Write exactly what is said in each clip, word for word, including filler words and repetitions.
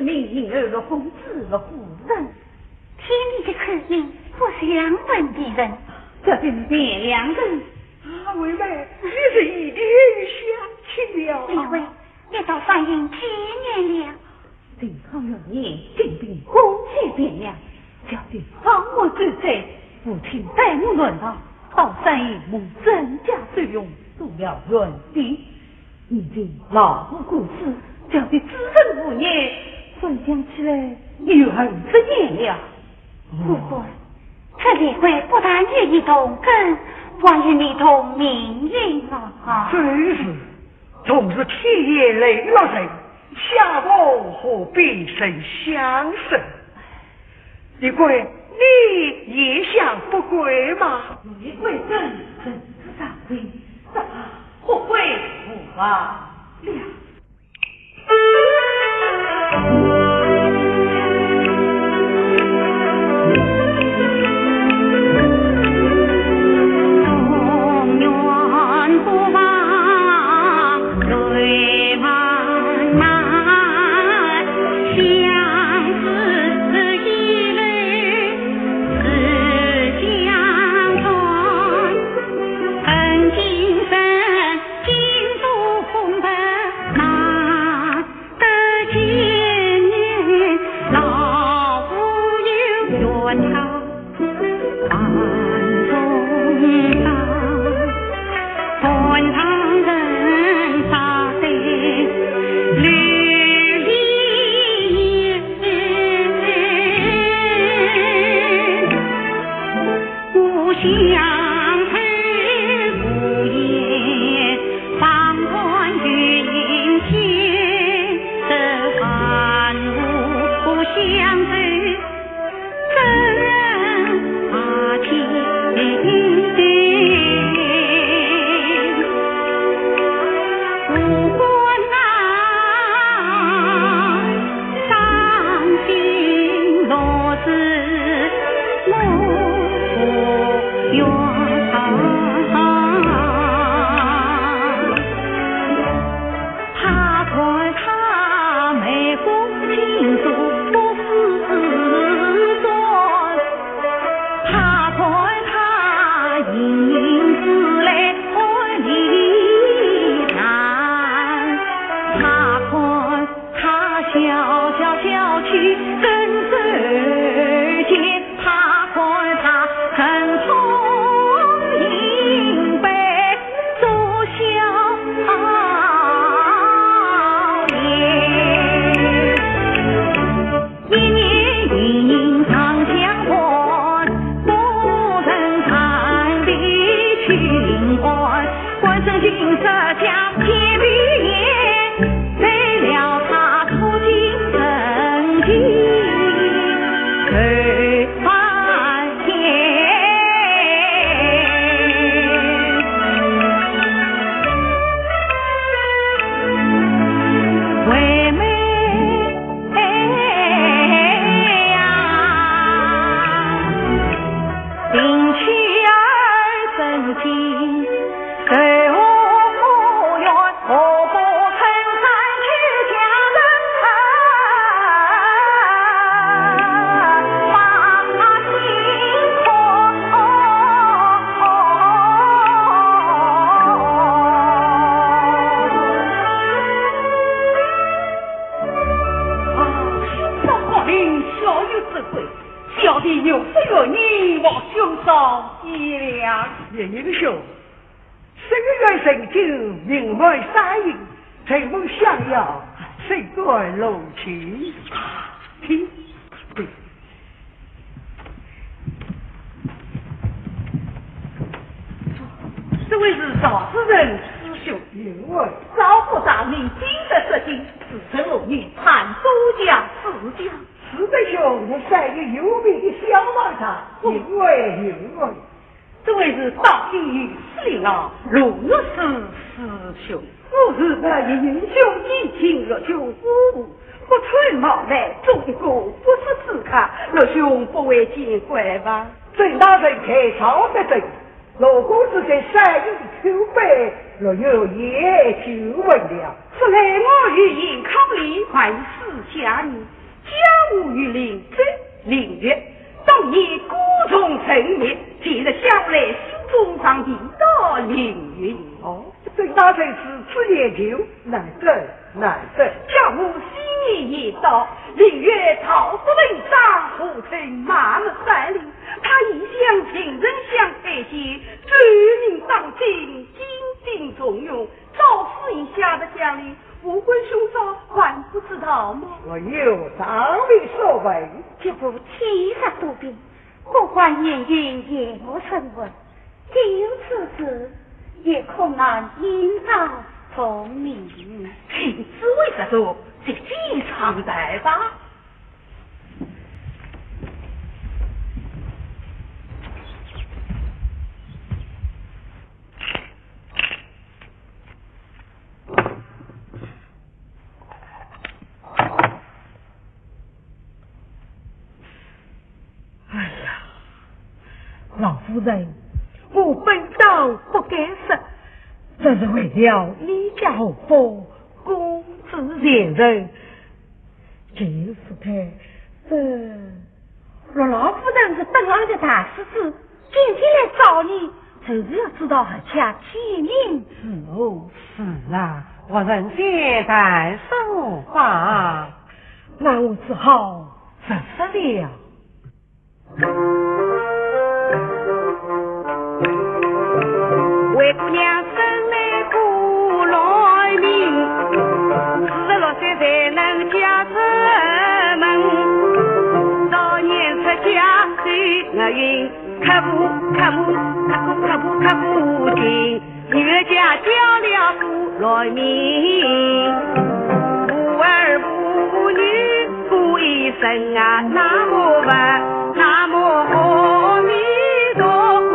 明明儿落公子落夫人。听你的口音，不像本地人。这便是汴梁人。啊，妹妹，你是一点相亲了啊？李卫，你到山阴几年了？定康元年，进兵攻陷汴梁，小弟方才转山，父亲带我南逃，到山阴蒙曾家收容，做了园丁。 如今老父过世，小弟只身无人，回想起来有二十年了。不过，这李卫不但与你同根，还与你同命运啊！真是，同是天涯沦落人，相逢何必曾相识。李卫，你也想不归吗？李卫正，正是上回，只怕 后会无期了。啊，心照高林，小有智慧，小弟有失于你，望兄少见谅。叶英雄，生于陈州，名门三英，承蒙相邀，谁敢入去？请。 这位是赵夫人师兄。因为赵府大名鼎鼎，是承蒙你传多谢指教。师弟兄，你是一个有名的小老大，因为，因为。这位是大弟师兄啊，罗律师师兄。我是白云英雄，已经入军五部， 不出冒昧，做一个不速之客，陆兄不会见怪吧？正当人才赵德正，陆公子在山阴的口碑，陆兄也久闻了。说来我与严康礼还私下呢，临走临别，当年歌中成眠，今日想来心中常提到林月。哦，正当如此，子夜就难得难得。叫我昔年也到，林月桃花文章，何曾满目山林。他一向情深相待些，救命当今，精进重用， 早死一下的将领，武官兄嫂还不知道吗？我有，尚未所闻。这个七十多兵，不管年龄也无身份，既有此事，也恐难引招重明。请诸位入座，席间畅谈吧。 哎呀，老夫人，我本当不敢说，只是为了你家后夫公子贤人，就是他，这……陆老夫人是本王的大师子， 今天来找你，就是要知道何家起名是何。是啊，我们先谈说吧。那我只好直说了。灰姑娘生来个烂命，四十六岁才能嫁出门，早年出家受月运， 刻苦刻苦，刻苦刻苦刻苦劲，女儿家教了个烂命，无儿无女过一生啊，那么不，那么阿弥陀佛。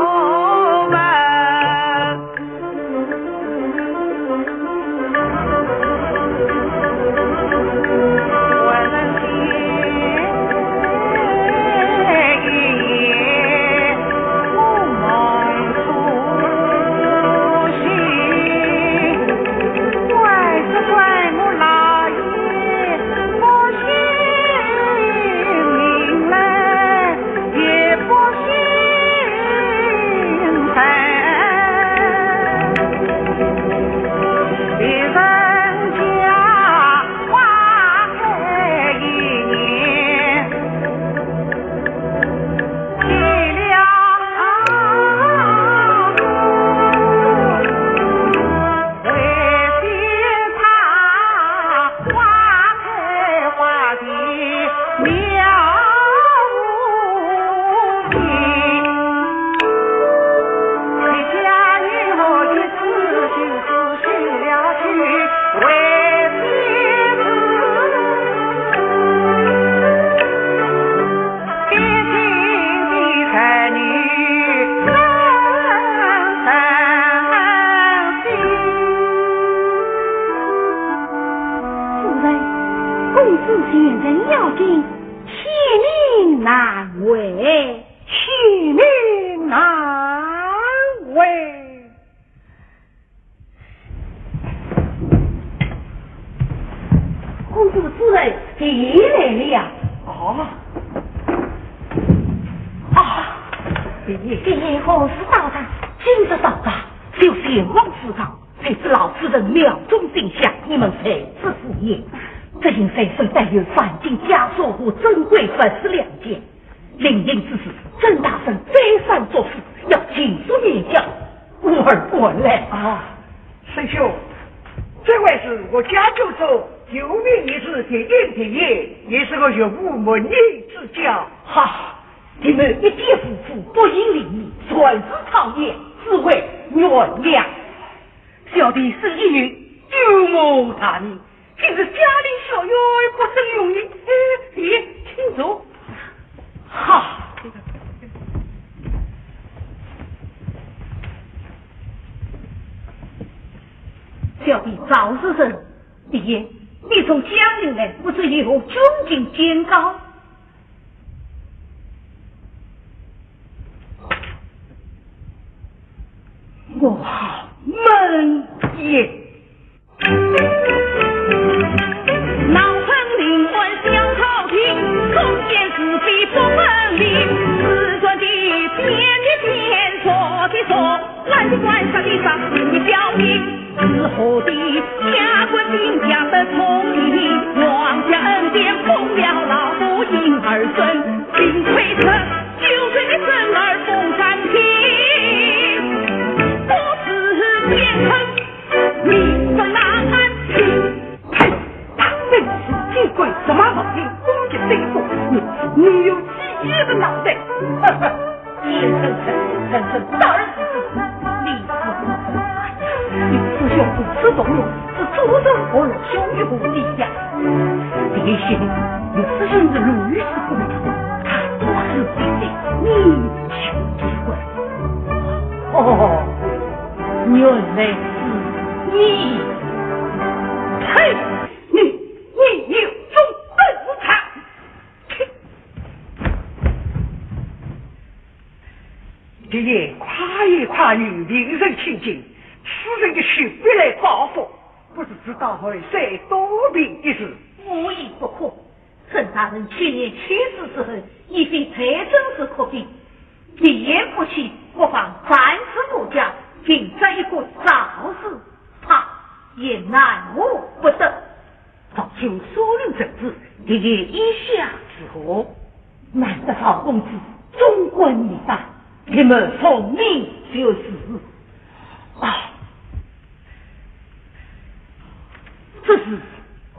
夫人，公子贤人要紧，千名难为。千名难为。 公子夫人，弟来了呀。啊！啊！弟，弟何时到达？今日到达，就前往书房，谁知老夫人庙中进香，你们谁知府爷？只因随身带有黄金枷锁和珍贵服饰两件， 临行之时，甄大人再三嘱咐，要尽速念交，故而赶来。啊，沈兄，这位是我家舅舅，有名一时第一第一，也是个学武门人之家。哈，你们一介武夫，不明礼义，擅自闯言，只为贤良。小弟是一女，有蒙大名， 今日家里小院不曾容你，哎，弟，请坐。好。小弟赵世成，弟，你从江陵来，不知有何军情简告？我好闷也。本是见怪，什么毛病攻击对方？你，你有几个脑袋？哈哈，先生，先生，大人，你是你是小公子懂我，是做人何乐兄弟呀？这个心，你是真是如此不同，他不是对的，你就结婚。哦，原来是你。呸！ 你，你有种本事！哼！你也快也快与病人亲近，此人的血必来报复，不知道会谁多病一时。无一不可。沈大人去年去世之后，已非在生时可比，病延不起，不妨暂时不讲，寻着一个赵氏，怕也奈何不得。 早就所有人子，你也意下如何？难得赵公子忠肝义胆，你们聪明就是。啊，这是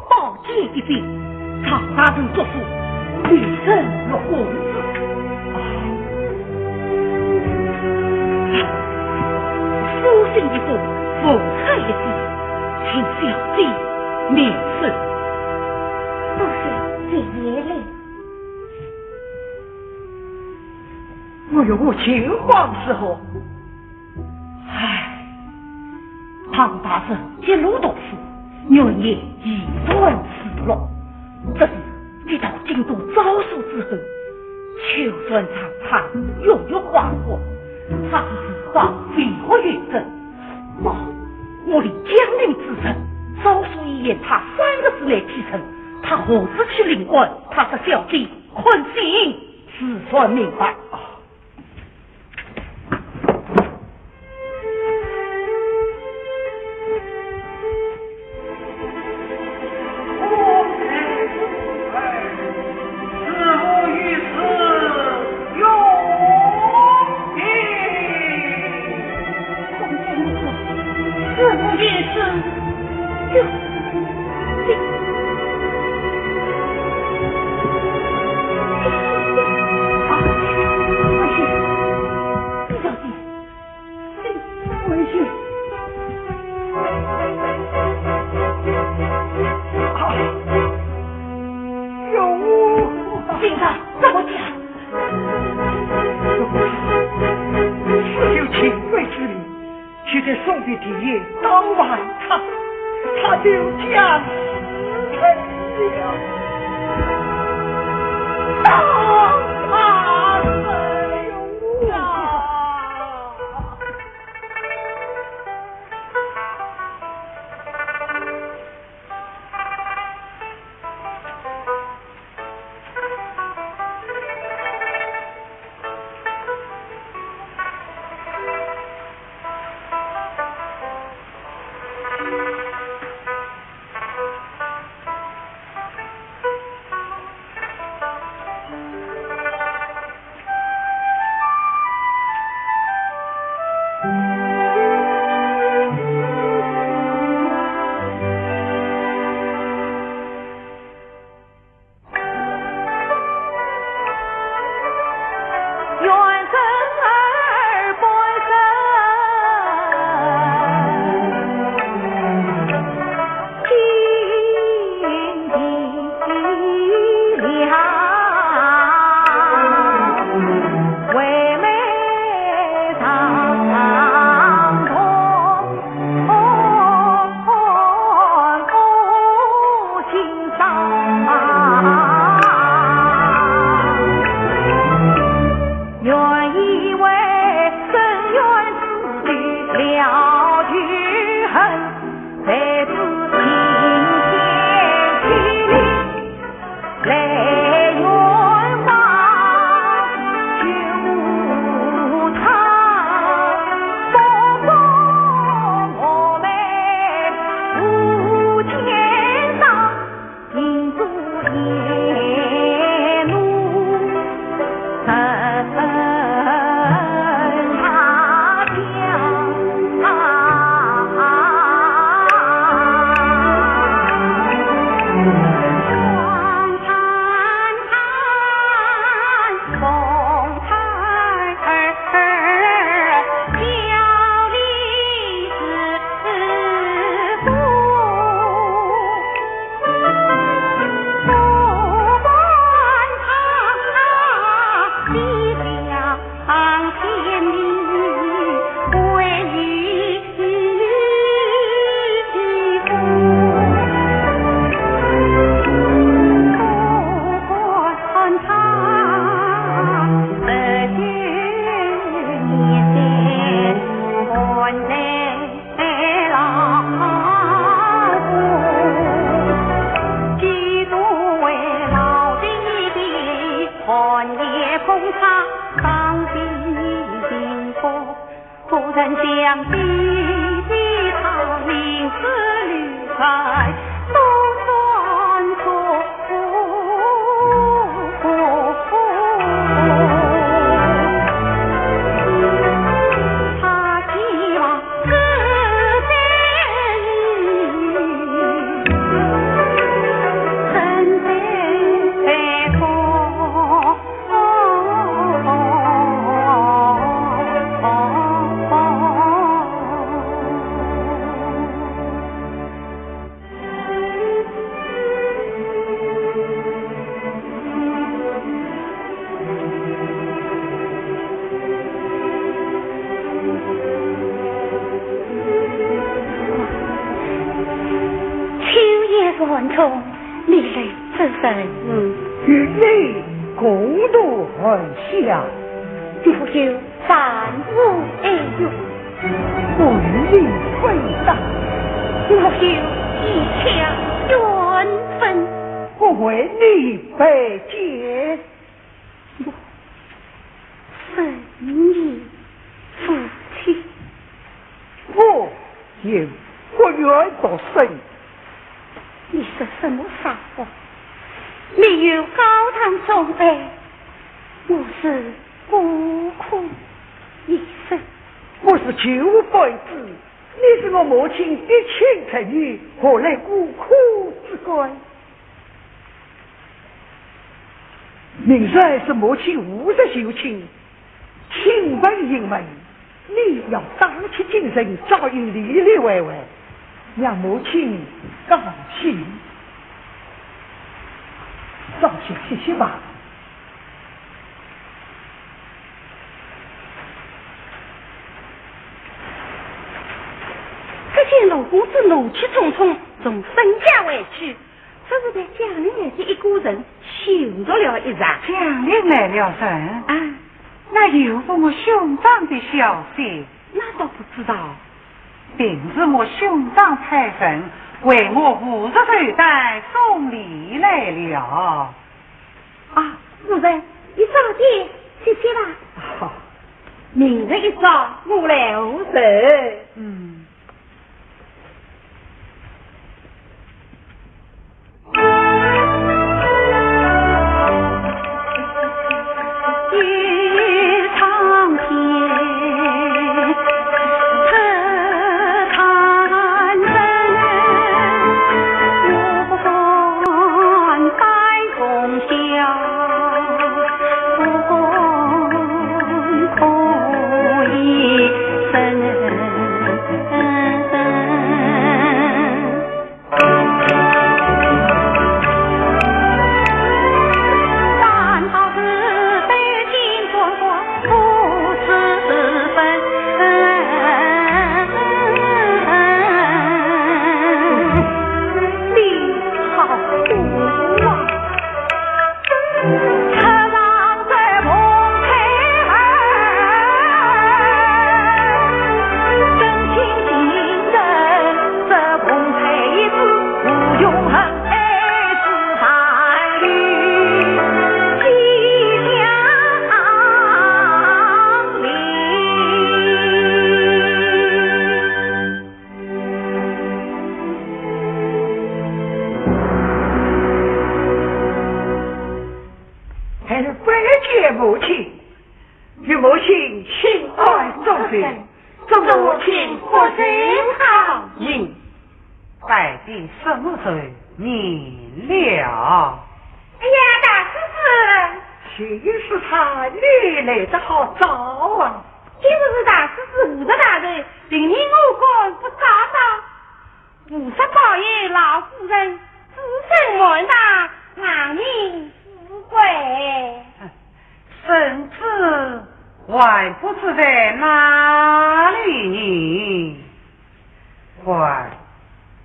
宝剑一柄，赵大人祝福，你生六公子。啊，书信一封，凤彩一只，请小姐 免受。多谢姐姐嘞。我有我情况是何？唉，唐大人一路读书，原也一团失落，只是 一到京都招书之后，秋山长他，月月花火，他是时光飞火远征。哦，我立江陵之人，招书一言，他三个字来提升，他何时去领官？他是小弟，看信自然明白。 啊，有。先生，怎么讲？自有情为之理，现在送别弟也到晚他，他就将死了。啊，啊，哎呦啊！人相比的他名字里在东山口。他既然是这样，怎得拜托？ 秋夜寒窗，你来作甚？与你共度寒宵。你不休，暂无碍用。我与你非打。你不休，一腔缘分。我为你拜见。 我生你父亲。我有不愿不生。你说什么傻话？你有高堂重拜，我是孤苦一生。我是舅父辈子，你是我母亲嫡亲侄女，何来孤苦之官？ 明日是母亲五十寿庆，亲朋引门，你要打起精神，照应里里外外，让母亲高兴。早些歇歇吧。只见罗公子怒气冲冲，从沈家回去， 只是对江陵来的一个人羞辱了一场。江陵来了人？啊。那有不我兄长的消息？那倒不知道。定是我兄长派人为我五十寿诞送礼来了。啊，夫人，你早点歇歇吧。好，明日一早我来候候。嗯。 还是拜见母亲，与母亲请安。众人，祝母亲福寿堂。应，拜的什么人？免了。哎呀，大师兄。就是他，你来得好早啊。今日是大师兄五十大寿，定是我赶不上了。 五十大寿，老夫人子孙满堂，堂名富贵。孙子还不知在哪里呢？喂，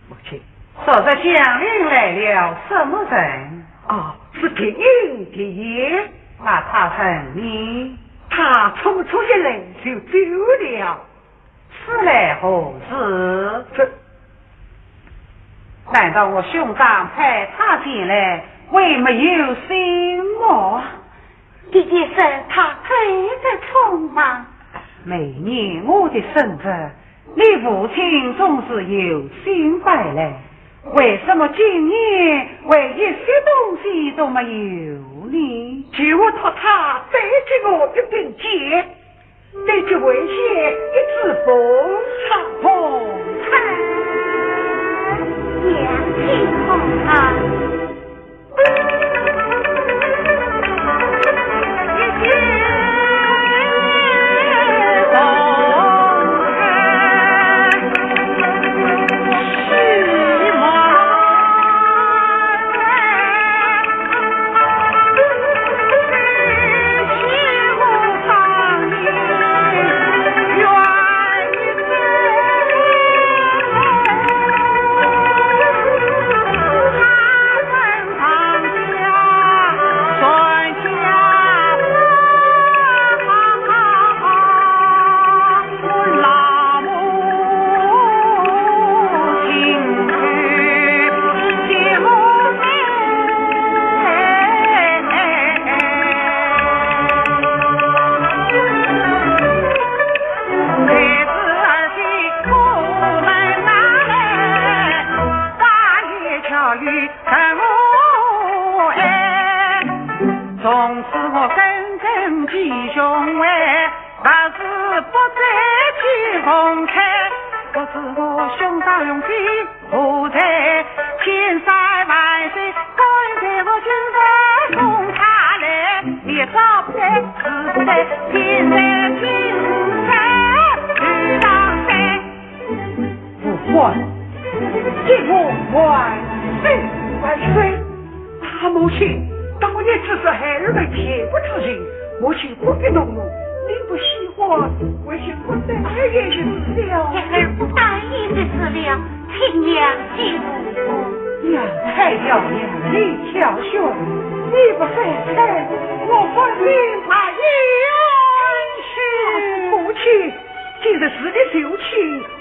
母亲。昨日江陵来了什么人？啊，是定应的也。那他人呢？他匆匆一来就走了。 此来何事？这，难道我兄长派他前来，为没有信物？爹爹说他走得匆忙。每年我的生日，你父亲总是有心摆来，为什么今年会一些东西都没有呢？求我托他带给我一柄剑，对这危险一支风叉。风叉。娘亲。风叉。从此我跟跟弟兄会，不是不再去奉陪，不是我兄长永志不在，千山万水，关在我君山送他来，你早不在，迟不在，千山万水，去到山。 无患，谢我万岁万岁。啊，母亲，当年只是孩儿们恬不知情，母亲不必动怒。你不喜欢，为兄不再言语了。孩儿不再言语了，请娘亲。娘太教养你，巧兄，你不再猜，我不明白。母亲，今日是你休妻，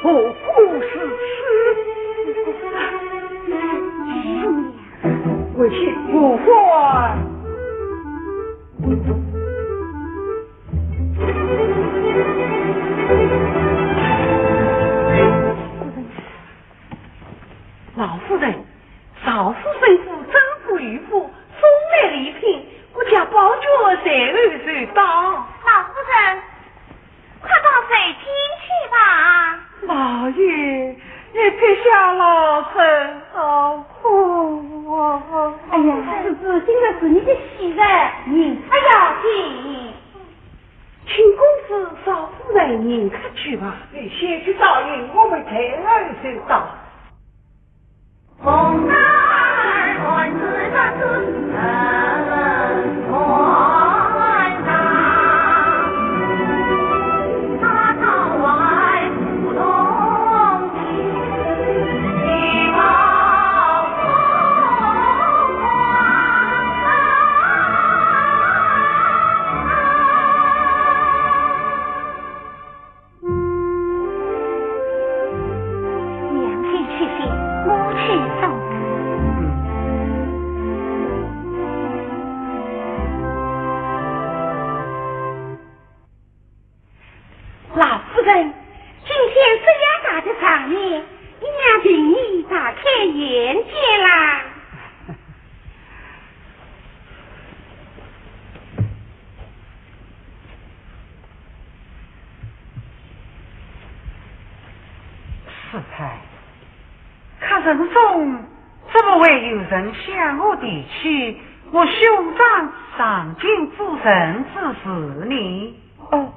何故如此？为谢无患。老夫人，赵府孙府，曾府、余府，送来礼品，我家宝娟随后就到。老夫人， 快到内厅去吧。老爷，你撇下老身好苦啊！哎呀，这是今日是你的喜事，您不要紧。请公子、赵夫人迎客去吧。你先去照应，我们待后就到。 娘亲且息，我去送。老夫人，今天这样大的场面，你娘请你大开眼界啦。 世太，客人中怎么会有人向我提起我兄长上京赴任之事呢？哦，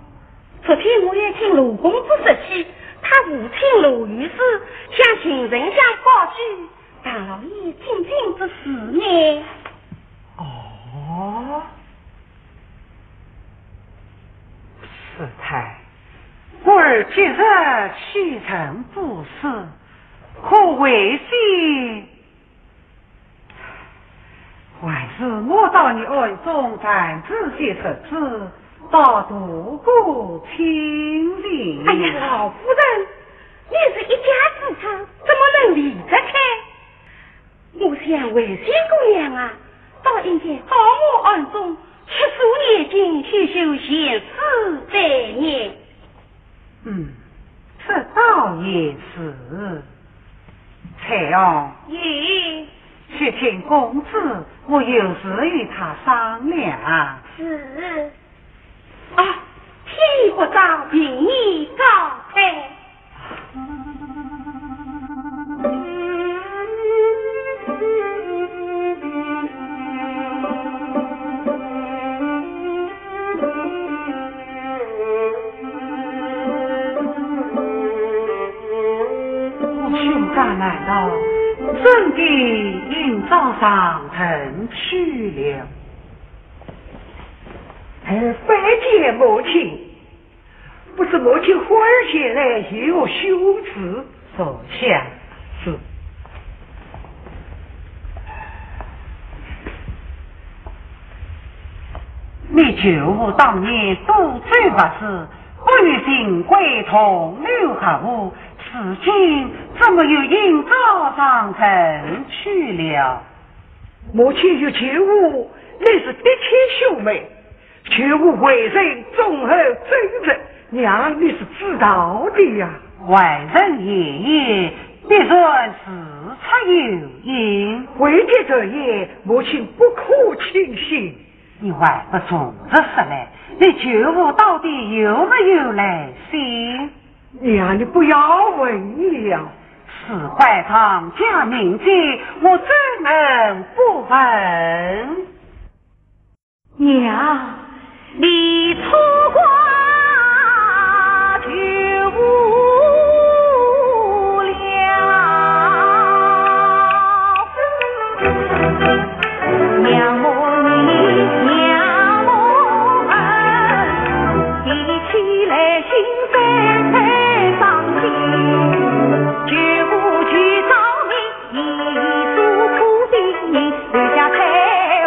昨天我也听罗公子说起，他父亲罗御史向巡城乡报举， 大老爷进京之事呢？哦，世太，我儿即日启程赴试，可为先，还是我到你庵中暂住些日子， 到度过清静。哎呀，老夫人，你是一家之主，怎么能离得开？我想惠仙姑娘啊，倒应该到我庵中吃素念经，修修闲适百年。嗯，这倒也是。翠红，咦？去请公子，我有事与他商量。是。啊，天不早，便告退。 我兄长难道真的应召上阵去了？儿拜见母亲，不知母亲忽而前来有何修辞？坐下。是。 你舅父当年多嘴不是，不与秦桧同流合污，如今怎么又应召上阵去了？母亲与舅父乃是嫡亲兄妹，舅父为人忠厚正直，娘你是知道的呀。外人言言，必然事出有因。为的这言，母亲不可轻信。 你还不从实说来，你舅父到底有没有来信？娘，你不要问了。事关堂家名节，我怎能不问？娘，你错怪舅父了。 仰慕你，仰慕恨，提起来心酸再伤心。舅父去找你，你诉苦的你，留下在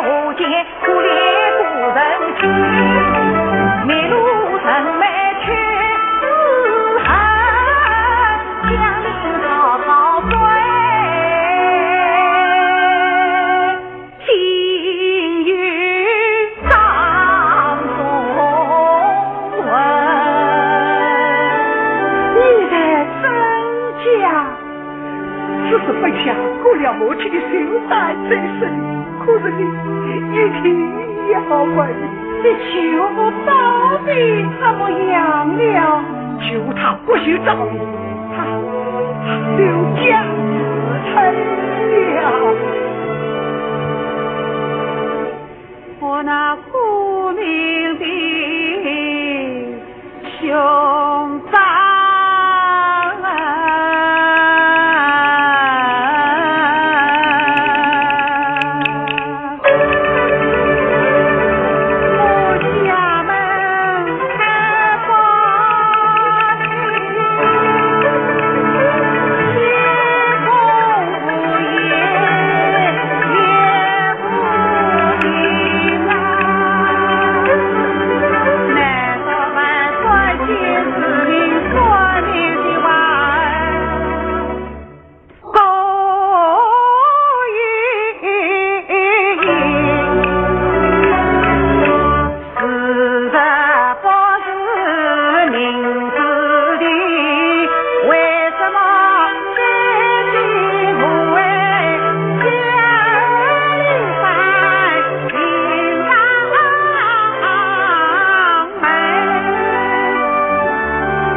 河间，可怜不忍去。迷路人们却是恨，江陵曹操追。 心有伤痛。你在说假？只是不想过了母亲的心酸在身，可是你一定要问。 你舅父到底怎么样了？舅父他不许找你，他，他柳家自成了。我那苦命的兄长啊！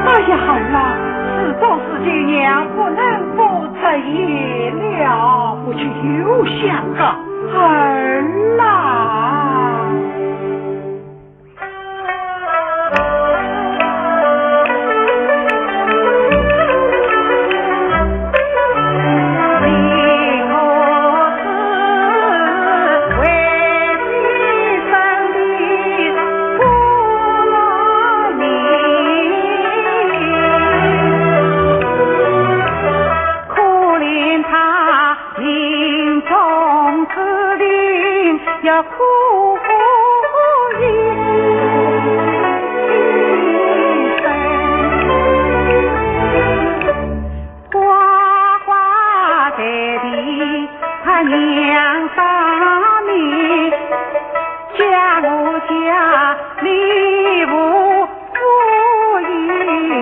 哎呀，儿啊，事到如今，娘不能不 这一了，我就又想个儿啦。可怜他命中注定要苦一生。呱呱在地，他娘当面，家我家里无 不依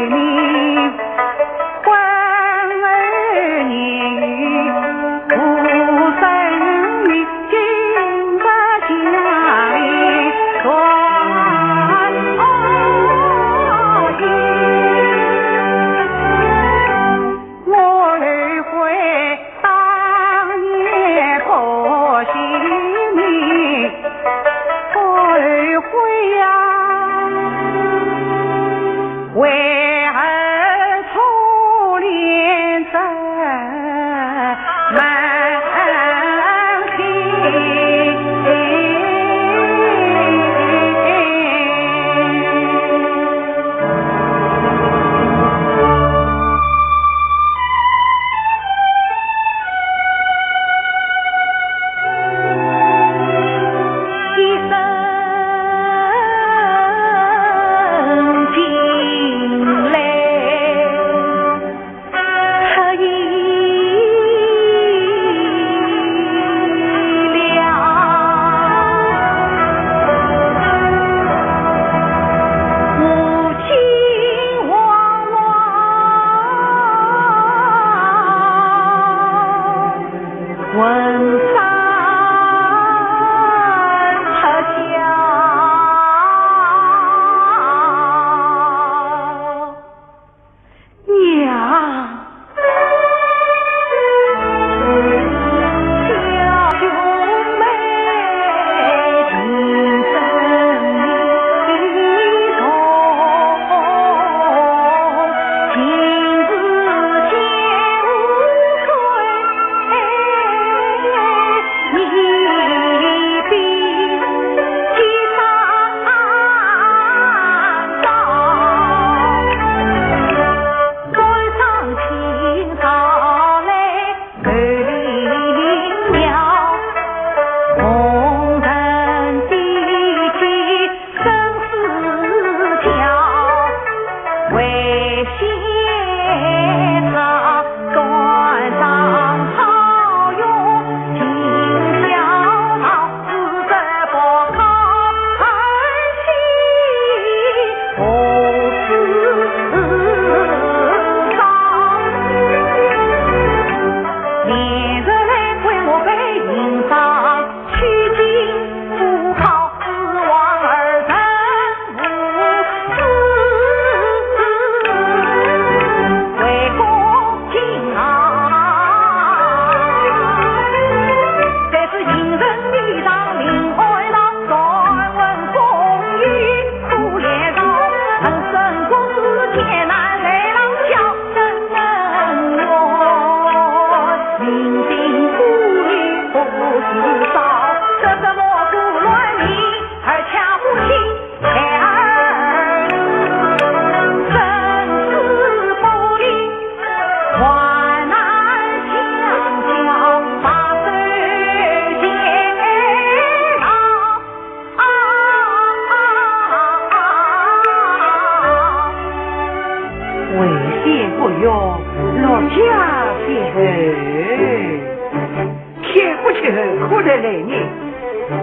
你。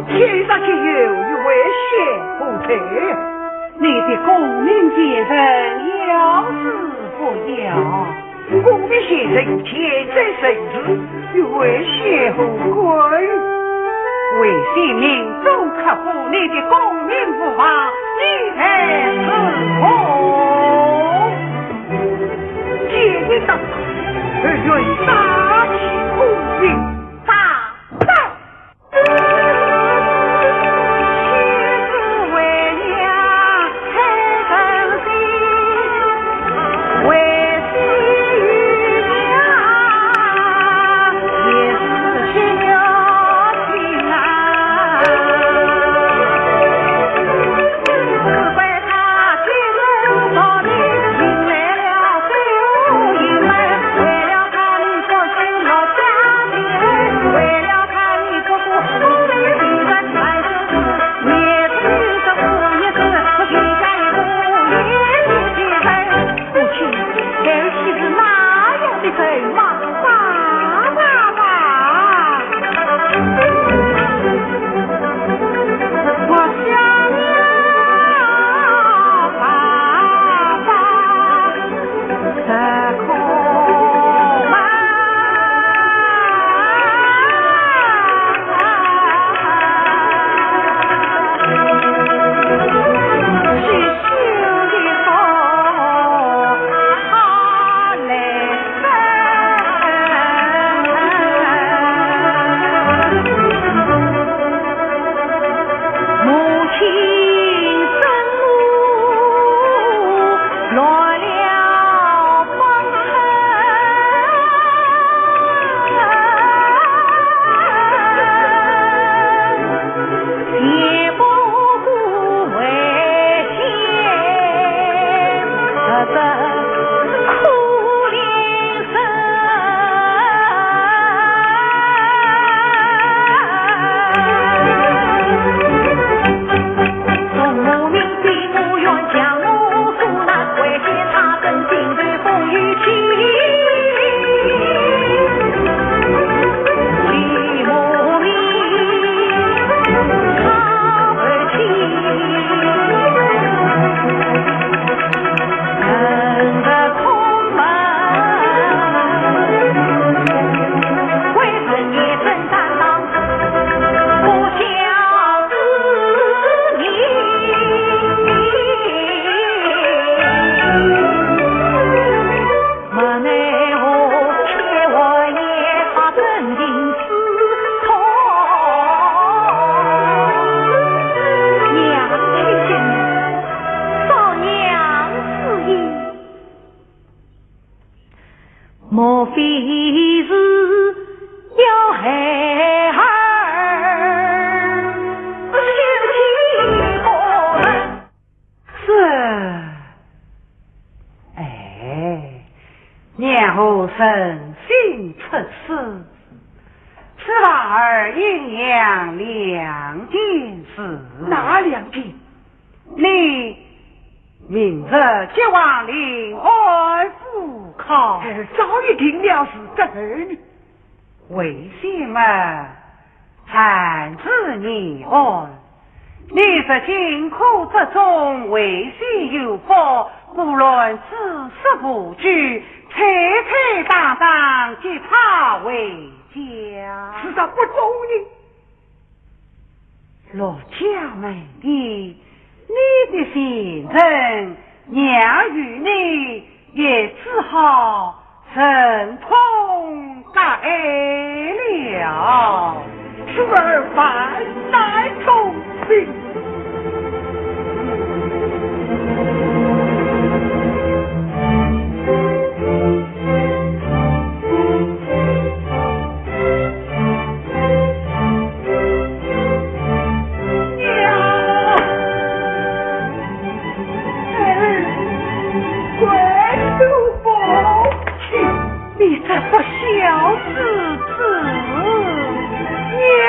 天上竟有一位小和尚。你的功名前程要死不要？功名前程全在人事，与我何干？为先命中克夫，你的功名无望，你奈何何？见你大胆，而愿杀其功名。大胆！ 母亲，儿媳是那样的人吗？爸爸，爸爸。 我想了爸爸，这可慢。是修的好，好嘞。 母亲生母乱了方寸，也不顾危险，这可怜 娘，请进。少娘失礼。莫非是要孩儿休妻不成？ 是。哎，娘何忍心出此，只望二爷娘两件事。哪两件？你明日即往临安赴考。儿早已定了事，这儿呢？为什么？ 暂时你安，你若进可得中，为先有福，不论子嗣何居，坦坦荡荡即差回家。是他不中呢？陆家门第，你的前程，娘与你 也只好忍痛割爱了。此事万难从命。娘！ 哎，跪求母亲。你这不孝之子！娘！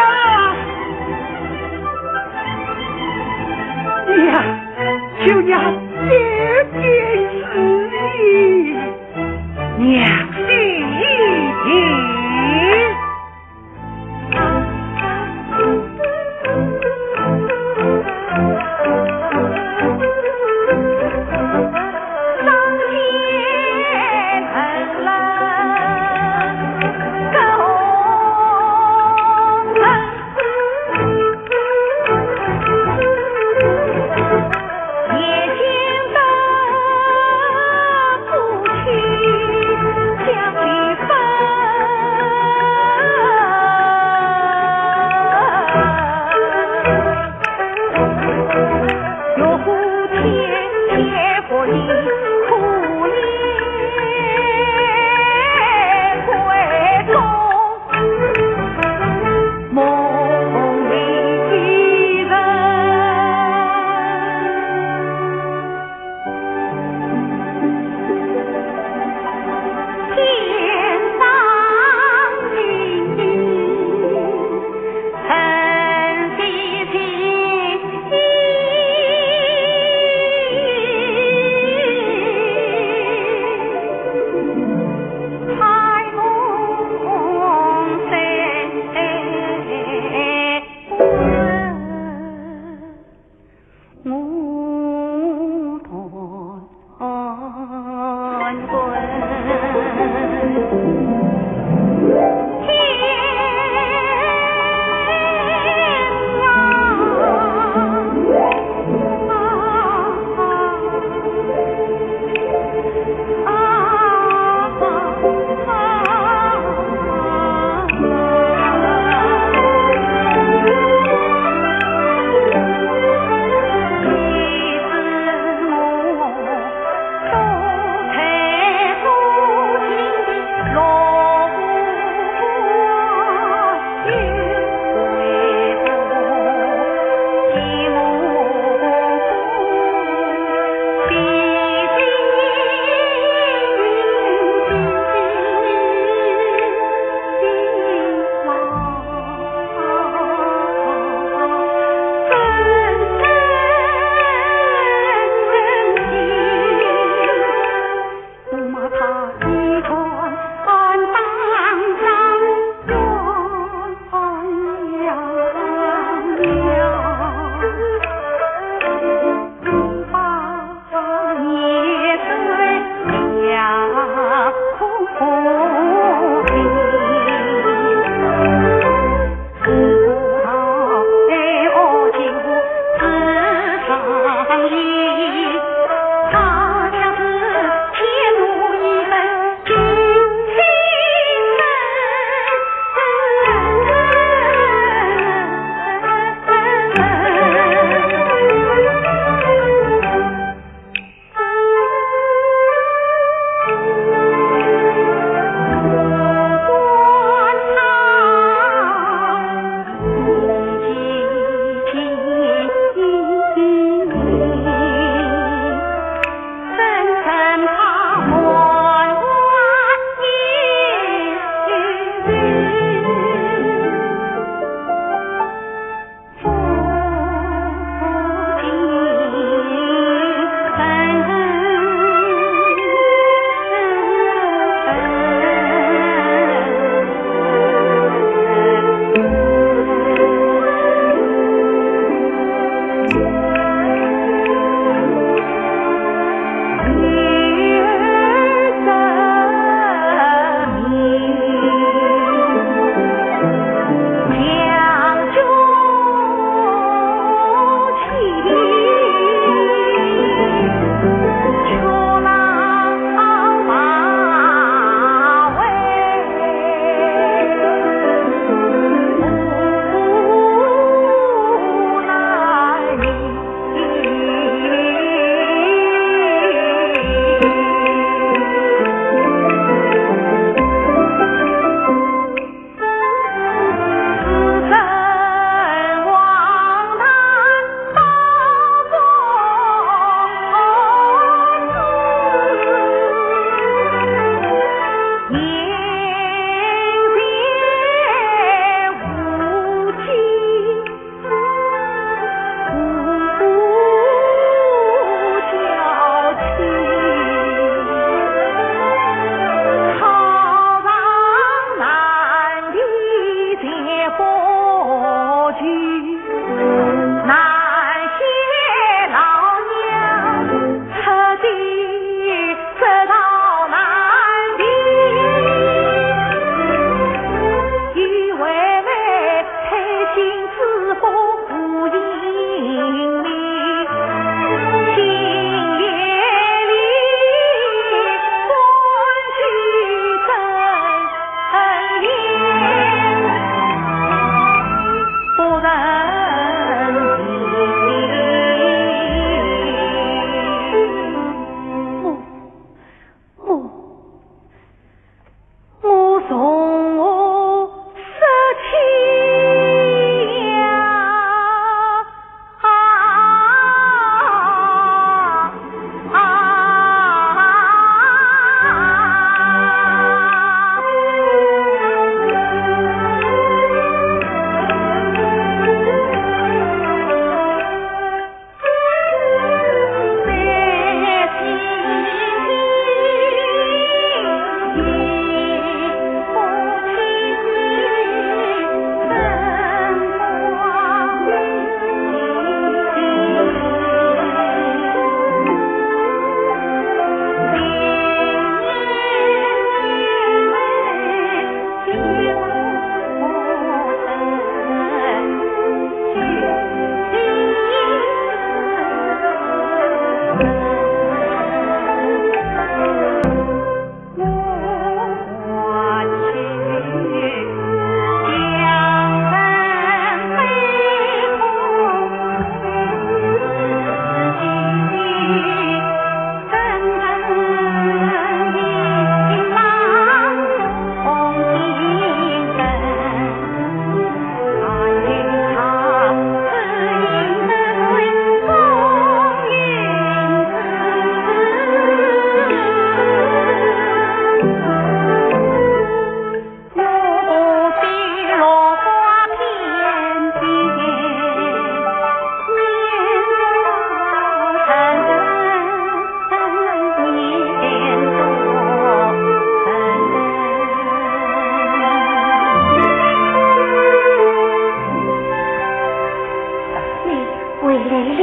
回来了。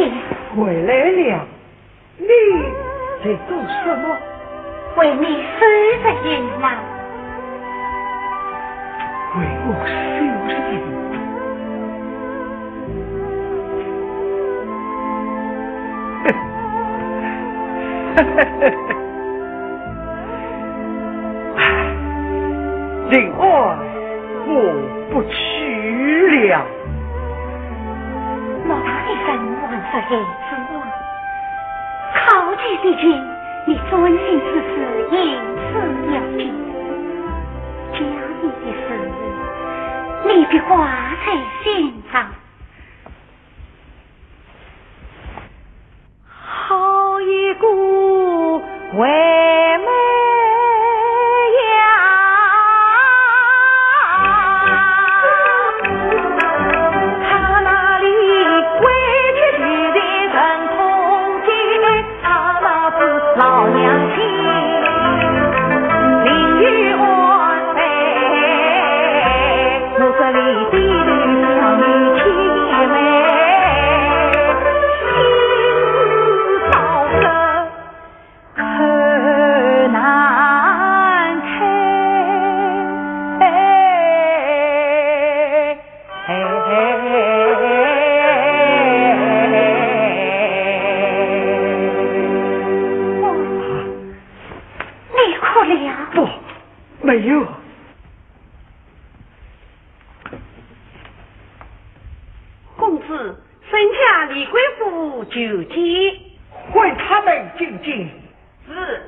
回来了？你在做什么？为你收拾行囊。为我收拾行囊？唉，林安，我不去了。莫大的人还是孩子啊，考究的情，你专心致志，言之了之。家里的事，你别挂在心上。 好一个为媒呀！他那里委屈的人空间，他那是老娘亲，另有安排。我这里低头向你姐妹，心事到这口难开。 你哭了？不，没有。公子，身下李贵夫求见。唤他们进见。是。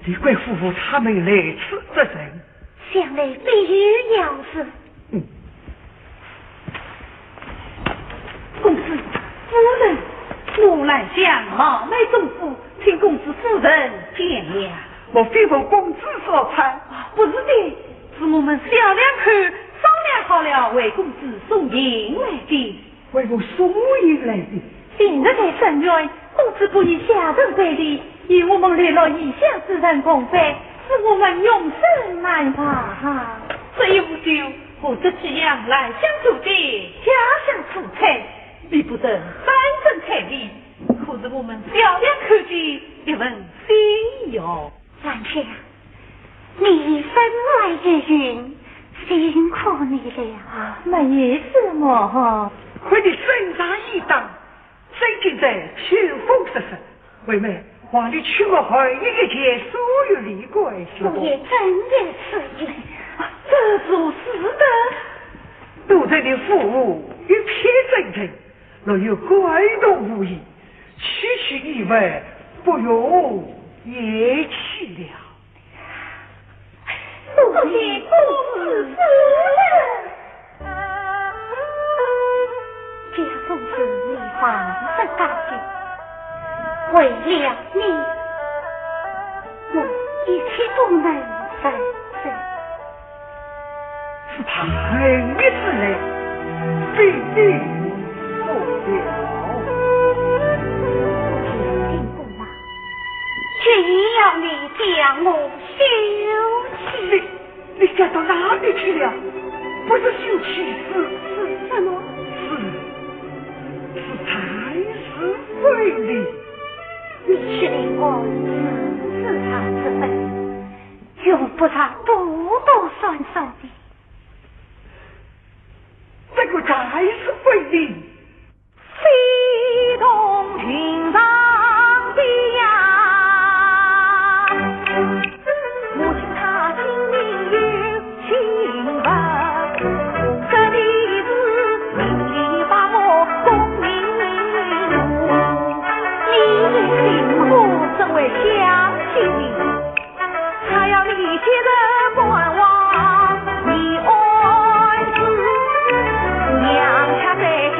李贵夫妇他们来此作甚？想来必有要事。嗯。公子，夫人，我兰香冒昧中府，请公子夫人见谅。莫非我公子所差？啊，不是的，是我们小两口商量好了，为公子送行来的。 为我送行来的。平日在深院，公子不以下人为礼，与我们流落异乡之人共饭，使我们永生难忘。这一壶酒，我这寄养兰香做的家乡醋菜，比不得山珍海味，可是我们小两口的一份心意哟。 兰香，你分外有心，辛苦你了。没什么。看你身上衣裳，最近在秋风瑟瑟。惠妹，往里取我厚衣一件，送与李贵夫妇。我也正有此意。这如何使得？都在你府屋一片真诚，若有怪动无疑，区区意外，不容言弃了。 多谢公子夫人。这种事你放得下去，为了你，我一切都能忍受。是他恨你之来，非你所料。不听公子话， 决意要你将我休妻。你，你讲到哪里去了？不是休妻，是，是什么？是，是拆字回礼。你是令我自自拆字回，用不着多多算数的。这个拆字回礼， 非同寻常的呀。我听他姓名有姓氏，这里是名利把我功名无。你也姓吴，我身为乡亲，他要你接着观望，你安置，娘家在京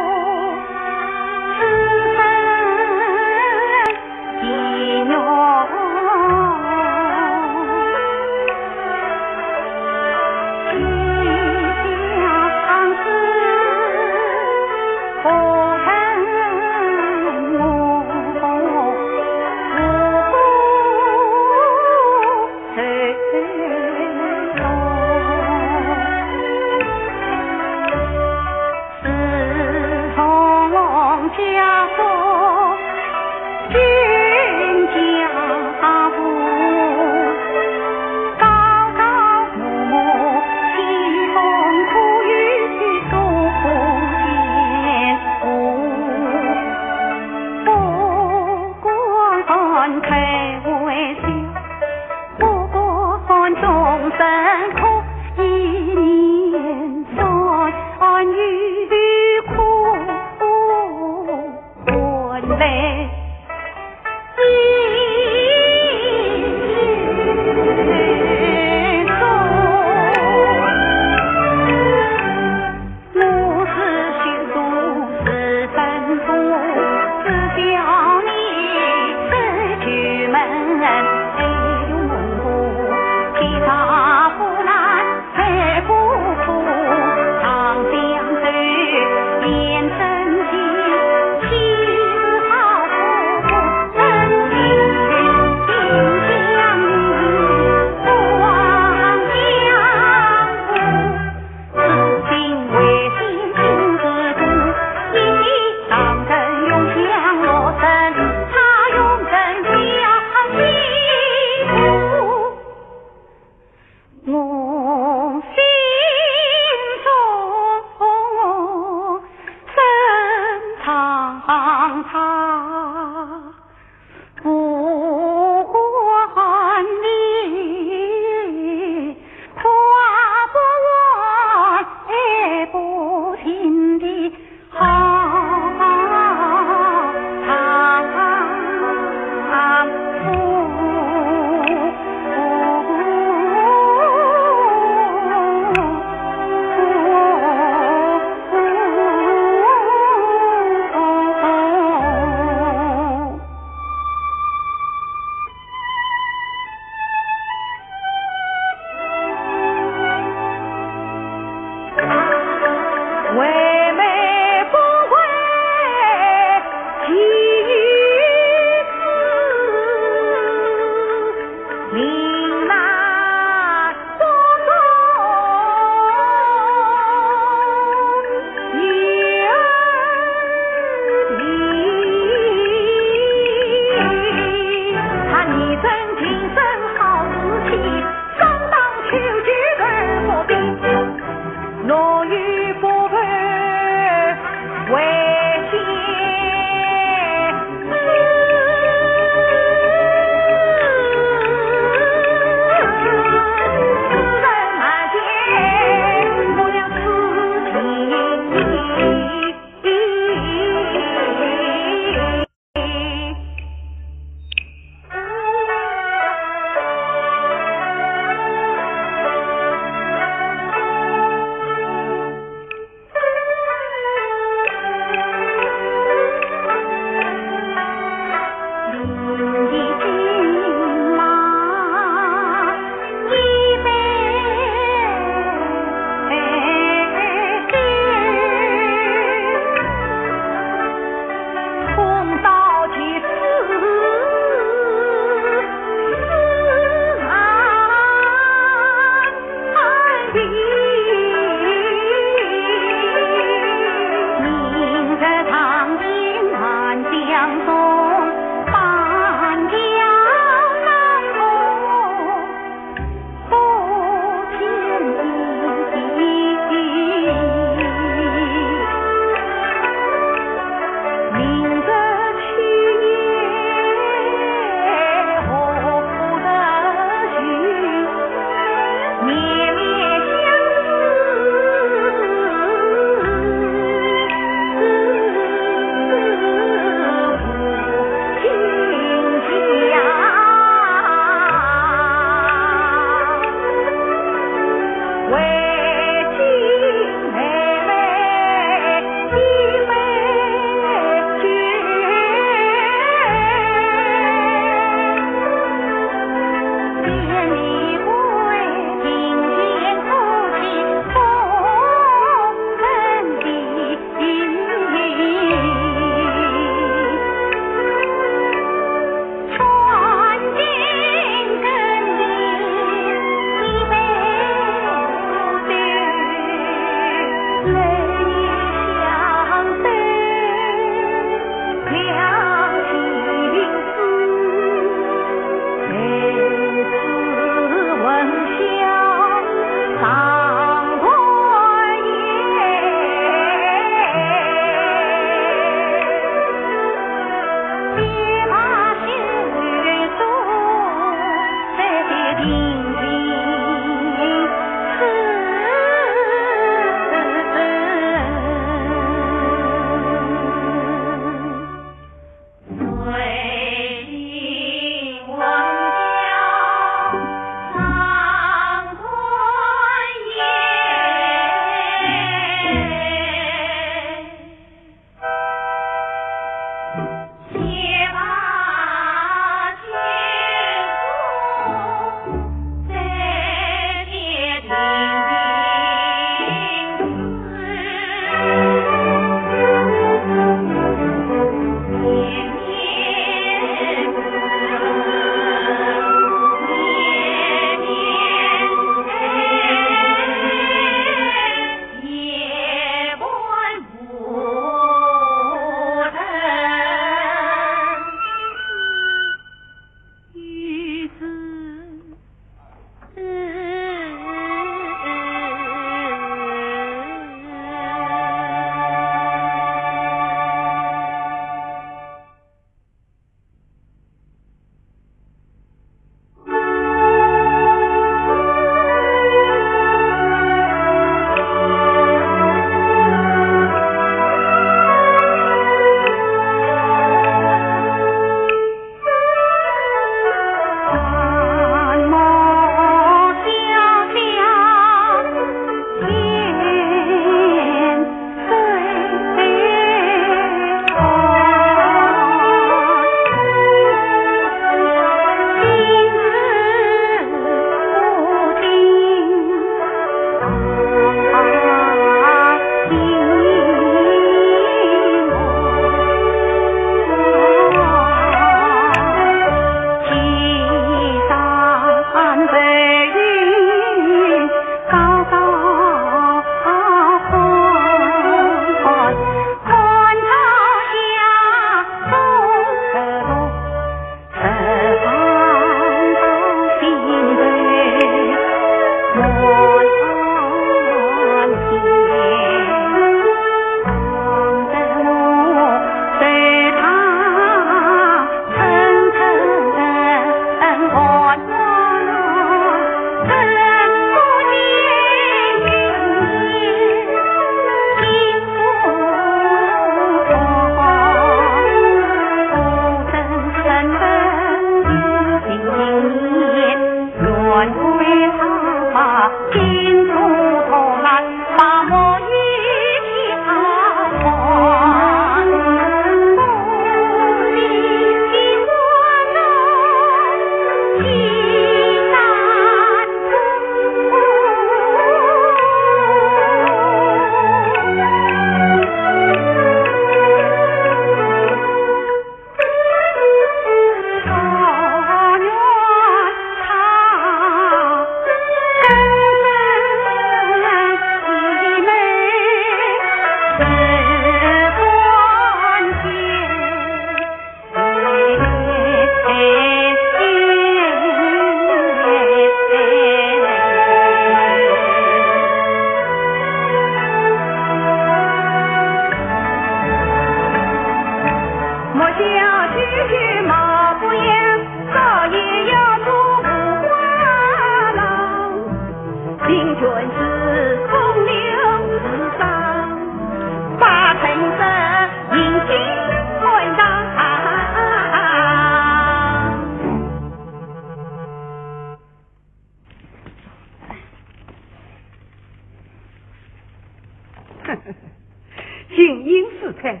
金印四块，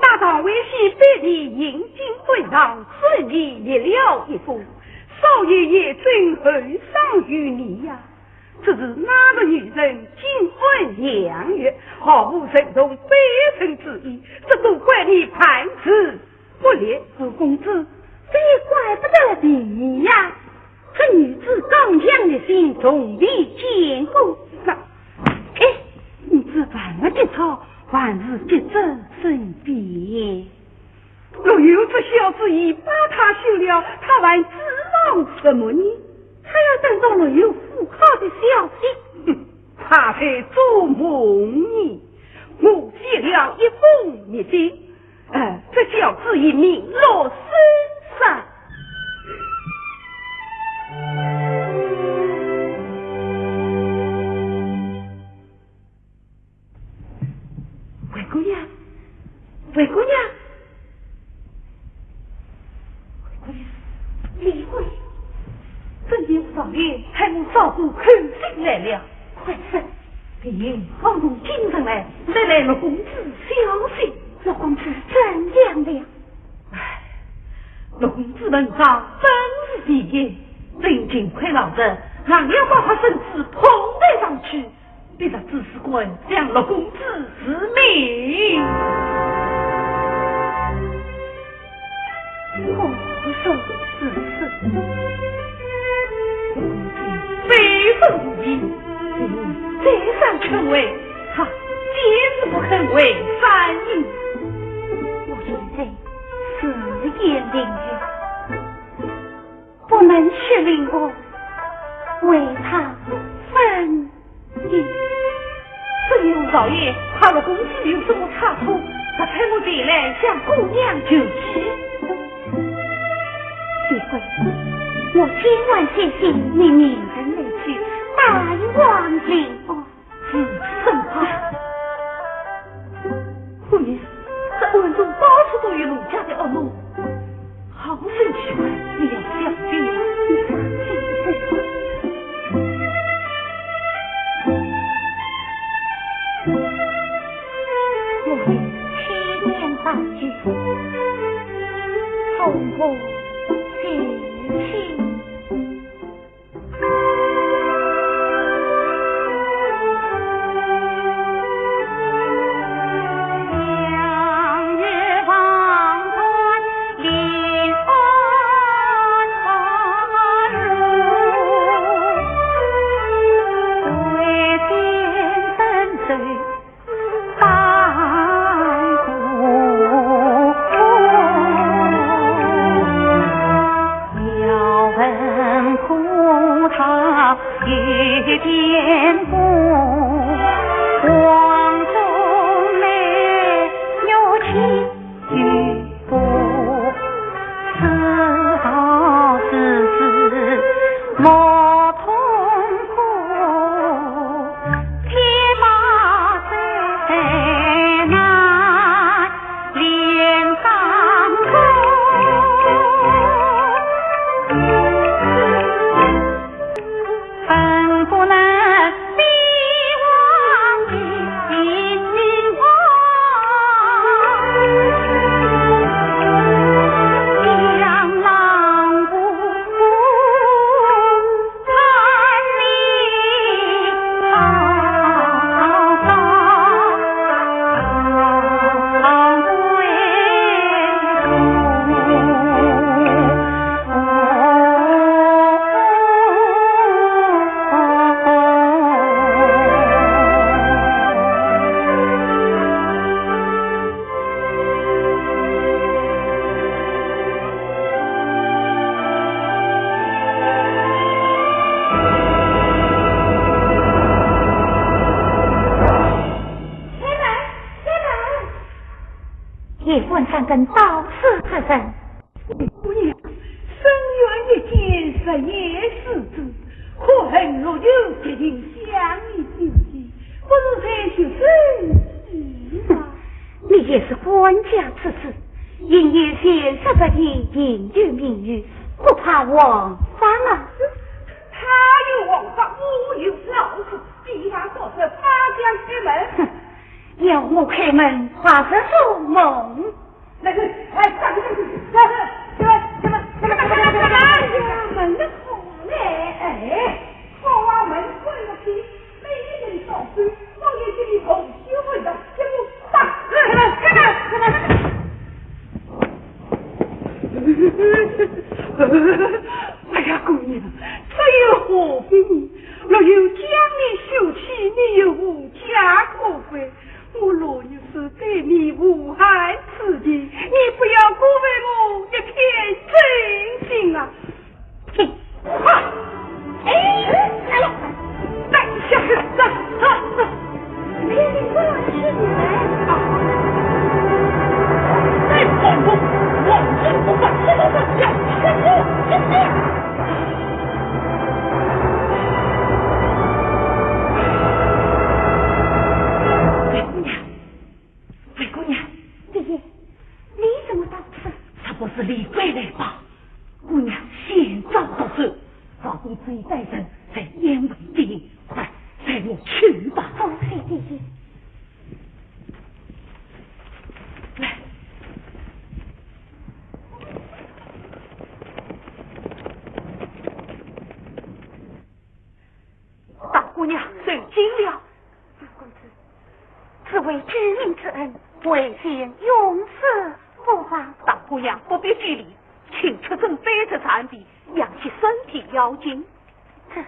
大唐为先百年行经会上，顺利立了一封，少爷也准候赏于你呀。只是那个女人金婚两月，毫无慎重非人之意，这都怪你判词不力。陆公子，这怪不得你呀。 这女子刚强的心从未见过。那，哎，你这万物的草，还是给这身边。若有这小子已把她休了，他还指望什么呢？他要等到若有富好的消息。哼，他在做梦呢。我写了一封密信， 呃，这小子已名落孙山。灰姑娘，灰姑娘，灰姑娘，李贵，真有少爷派我嫂子叩信来了。快说， 李琰刚从京城来，带来陆公子消息。陆公子怎样了？唉，陆公子文章本是第一，正经亏老贼，硬要把他身子捧抬上去，逼得知书官将陆公子除名。 我说是是。非分无疑，再三劝慰，他坚持不肯为山。我现在是言领月，不能屈令我为他分 只有少爷怕陆公子有什么差错，才派我前来向姑娘求情。李贵，我今晚写信，你明日来取，大王平安。如此甚快。 姑娘，这暗中到处都有陆家的恶奴，好生奇怪，你要小心啊！你放心。我有千言万语，从何说起？ 叶问三更到此之人。姑娘，深院一间，日夜思之，可恨若有吉人相依救济，不如再续生计吧。你也是官家之子，应该先说说你应有名誉，不怕王法啊。他有王法，我有老子，比他做事，他将开门。哼，要我开门，还是做梦？那个，哎，这个，这个，这个，这个，这个，这个，这个，这个，哎呀，门的口啊嘞，哎，好啊，门关了去，没人上去，我也给你同学问的，给我打。哎呀，姑娘，这又何必呢？若有将你休妻，你又无家可归。我若有是对你无害之地，你不要辜负我一片真心啊！ 啊！哎，来了，带下去，走，走，走。你，你过来，是你来。啊！再放肆，往这个方向，这个方向，这个方向。哎呀， 灰姑娘。姐姐，你怎么到此？这不是李贵来报，姑娘先走得手，老公子已带人在燕尾接应，快，随我去吧。哦，是，姐姐。来。 大姑娘受惊了。大公子，只为救命之恩，为情永死不忘。大姑娘不必拘礼，请出征，背着残兵，养息身体要紧。这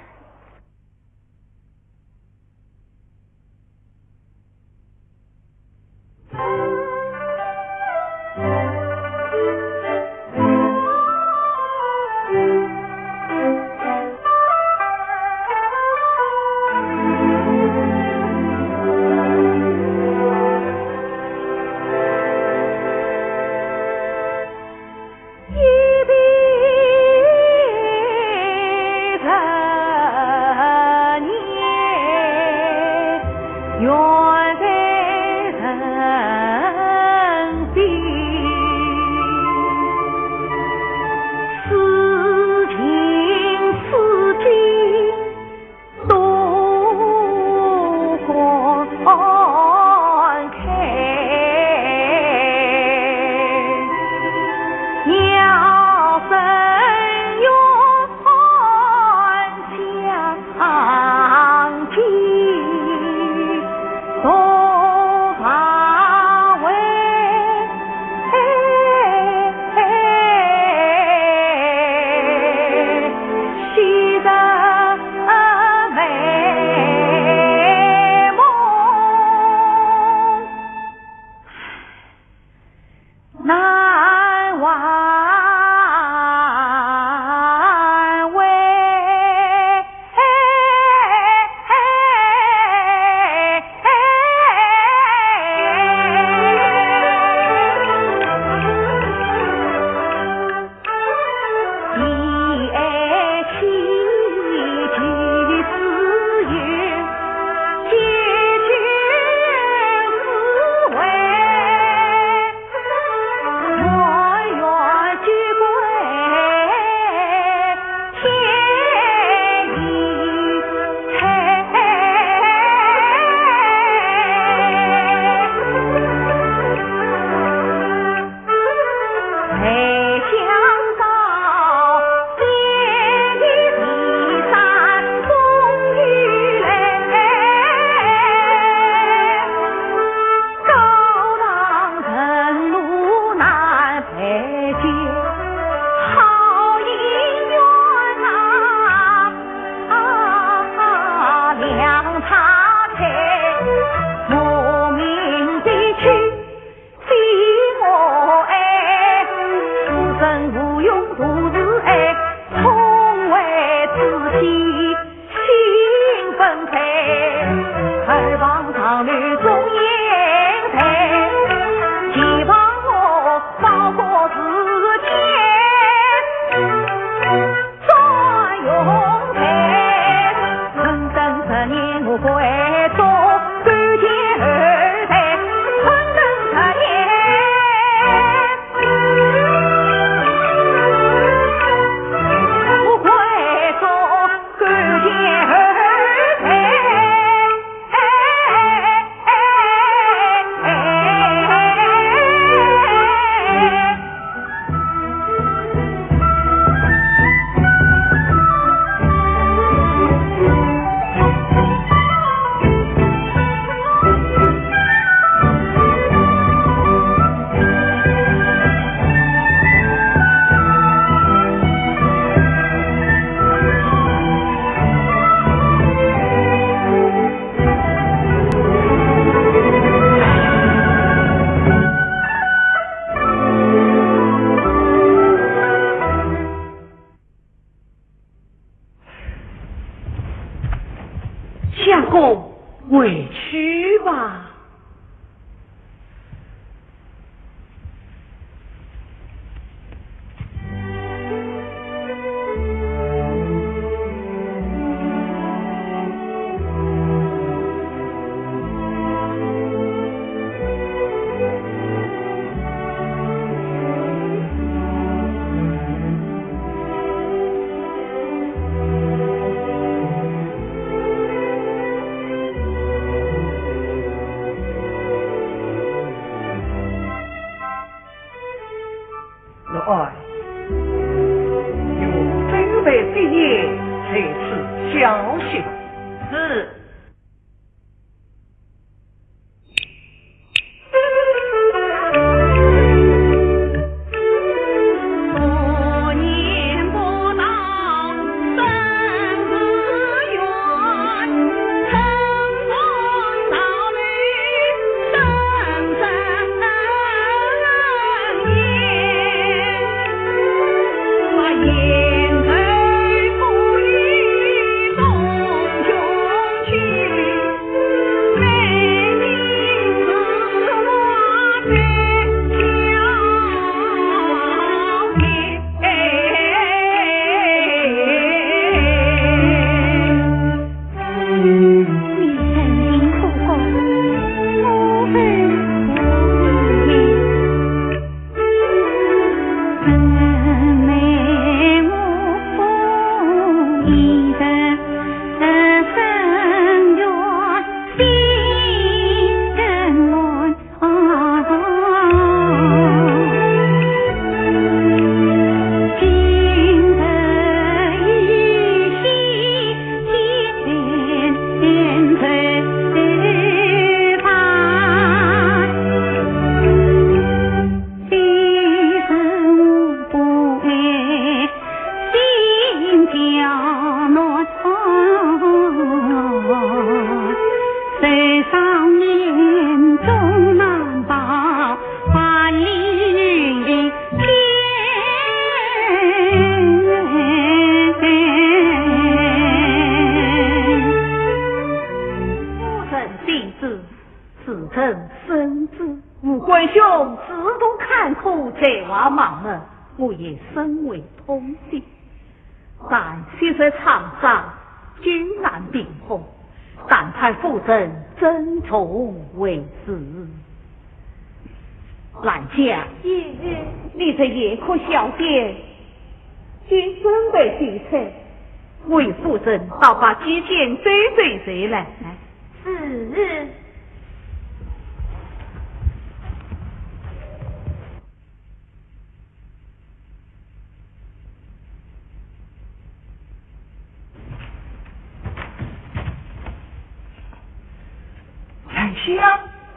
子，吴官兄自动看破，才华满门，我也深为痛心。但昔日沧桑，救难平复，但盼夫人珍重为是。兰香，爷爷。你这夜哭小姐，今怎会羞愧？为夫人倒把几件收拾收来。来。是。兰香。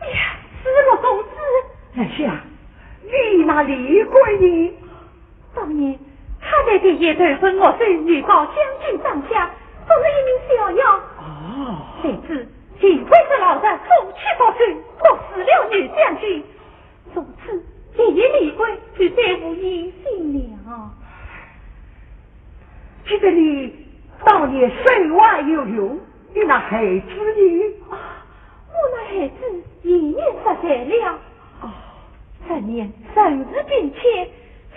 哎呀，是陆公子。兰香，你那李贵呢？当年，他在第一头分我手，女高将军帐下，做了一名小妖。哦。谁知，幸亏是老贼风趣多情，毒死了女将军，从此第一李贵就再无音信了。既然你当年手腕有余，你那孩子呢？啊，我那孩子已年十岁了。哦。十年受之并且，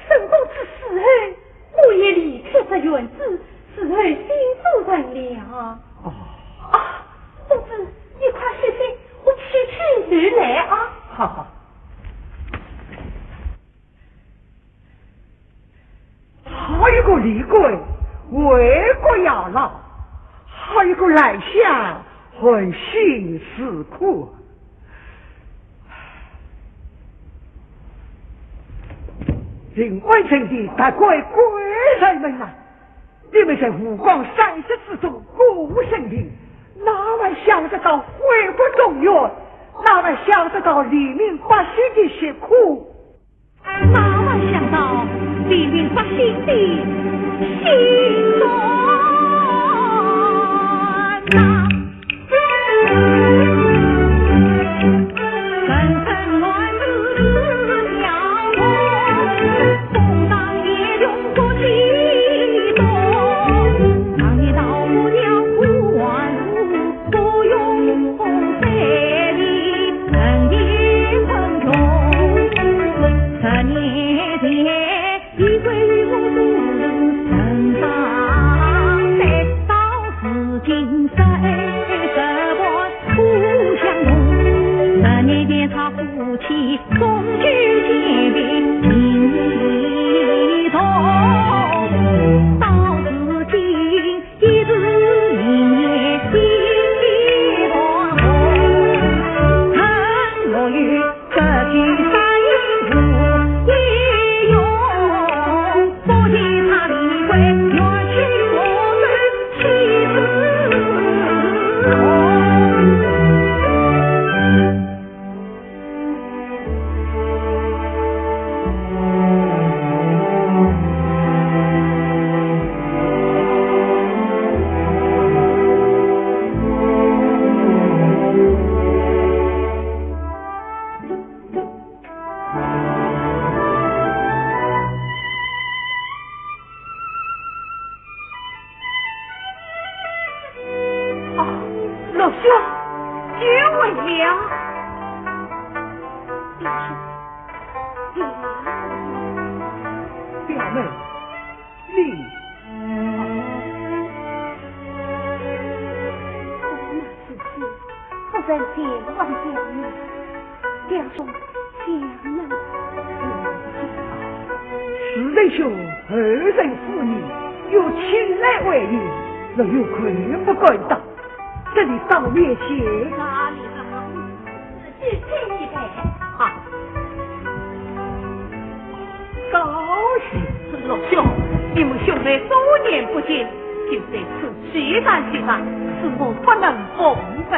生公子死后，我也离开这园子，死后心所沉了。哦。啊，公子，你快歇息，我去去就来啊。好好。 好一个李贵，为国效劳，好一个兰香，含辛茹苦。临安城的达官贵人们呐，你们在五光闪烁之中歌舞升平，哪还想得到祸国动员？哪还想得到黎民百姓的疾苦？ 哪还想到黎民百姓的心酸呐。啊，陆兄，久违了。表兄，表兄。表妹，你……我那时候不曾见望表妹，表兄想呢？是仁兄厚待父义，有亲来为你，若有困难不敢当，这里倒免谢。哪里了？ 是这一代。啊，高兴。陆兄，你们兄妹多年不见，就在此叙谈叙谈，恕我不能奉陪。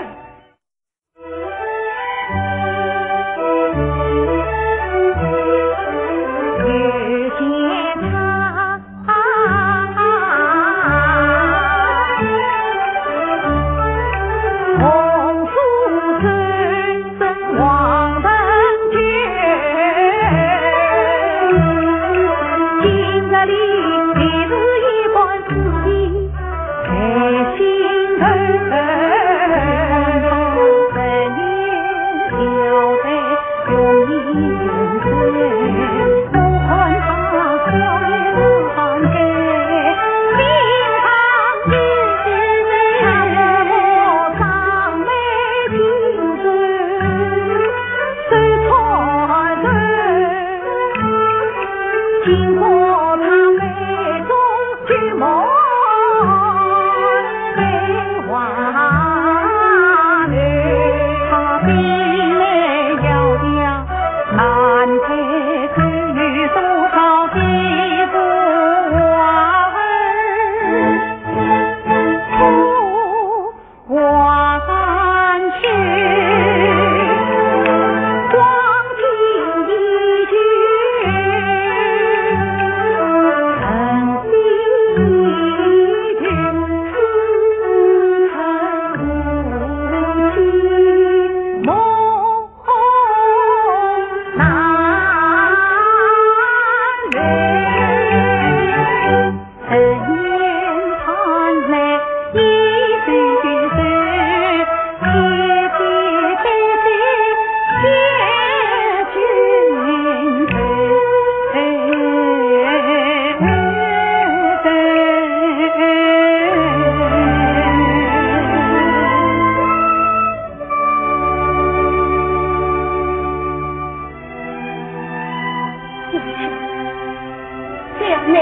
来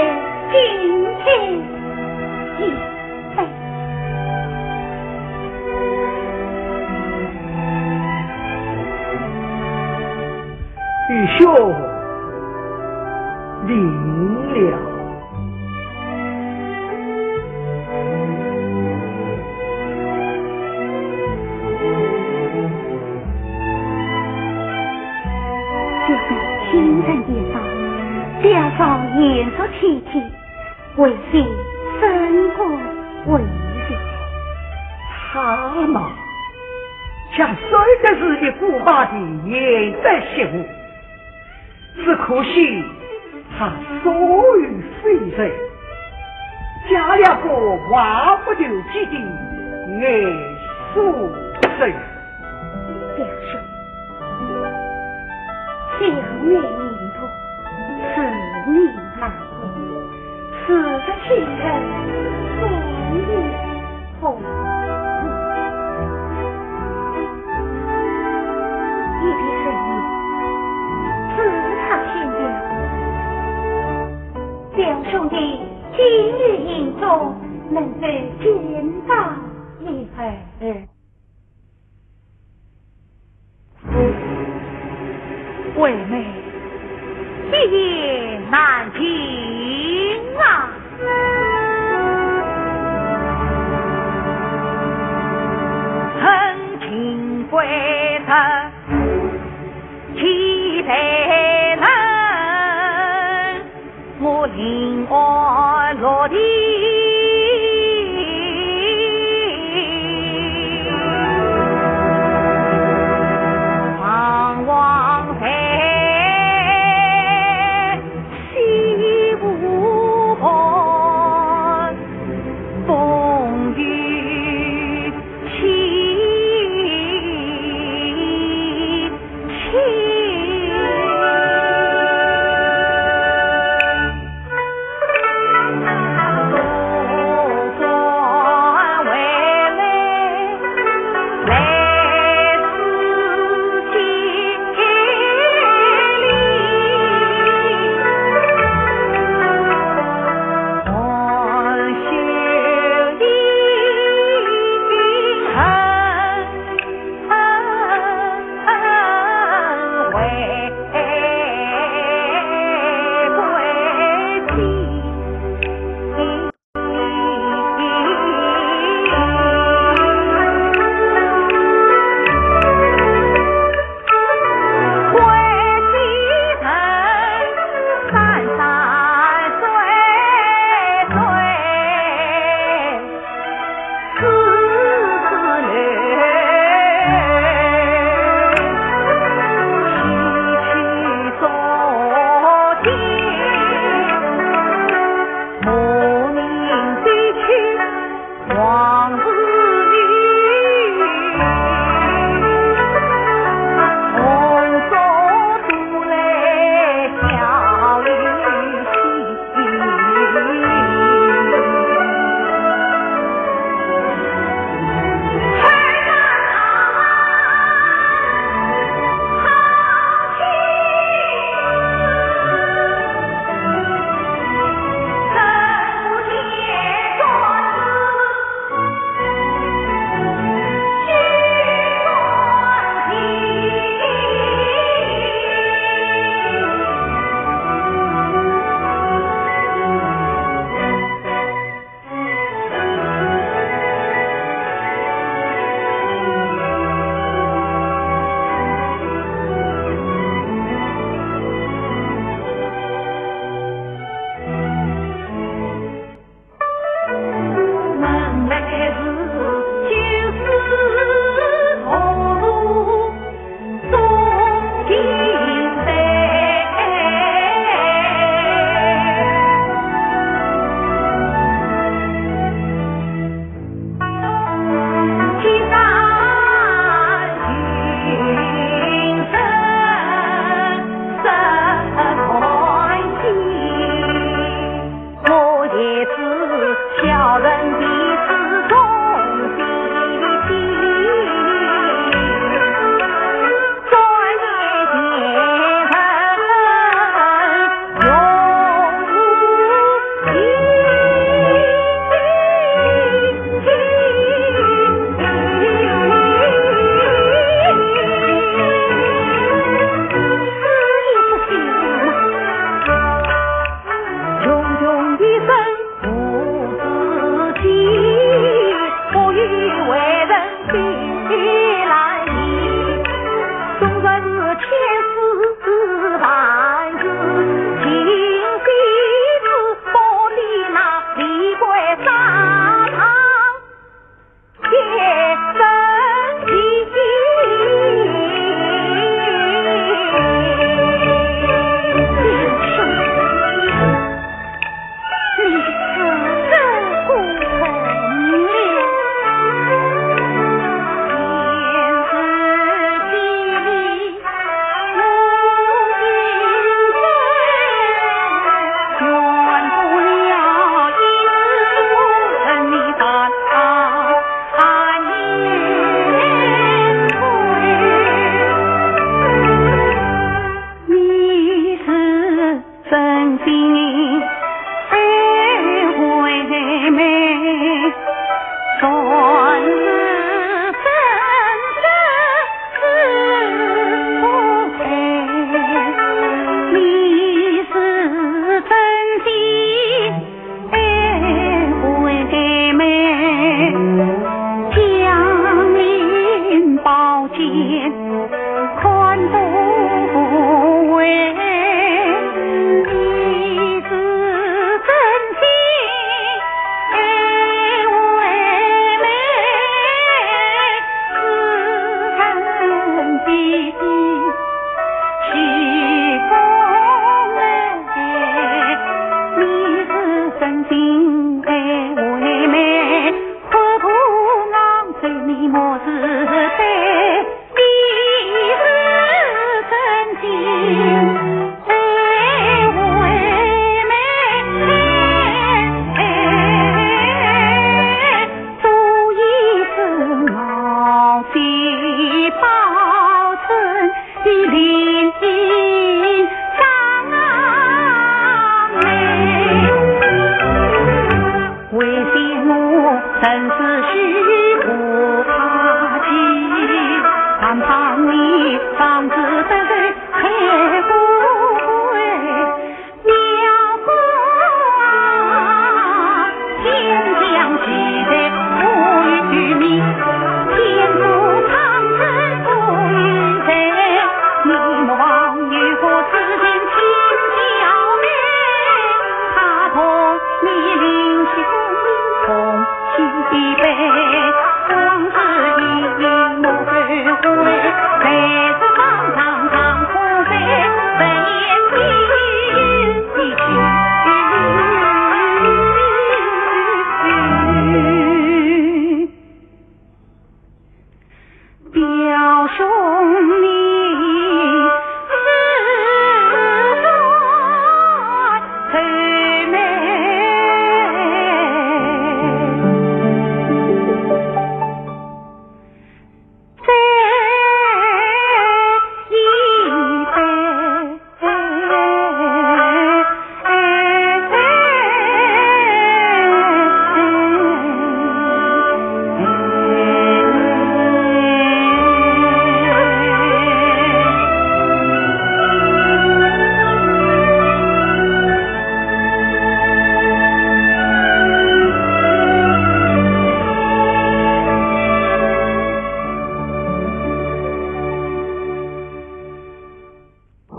敬酒一杯。愚兄领了。就是清晨一早，表嫂言说起起， 为妻深感慰藉。他嘛，像守得住的古巴的贤德媳妇，只可惜她所有非人，嫁了个话不投机的矮俗人。表兄，想你心痛，思你难过， 是这心疼，终于痛。一别声音，自他心凉。表兄弟今日行踪，能否见到一二？ 为妹一言难尽啊。恨情归头，岂待人？ 我心安乐地，望望谁，西湖畔，风雨 凄清。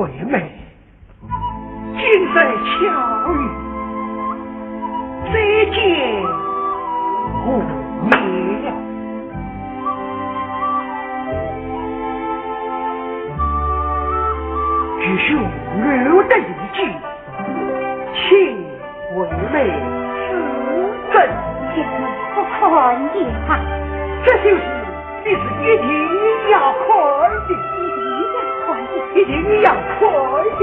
惠妹，今日巧遇，再见无言。愚兄有得一计，请惠妹指正。不可言啊。这就是 你是一定要看的，一定要看的，一定要看的。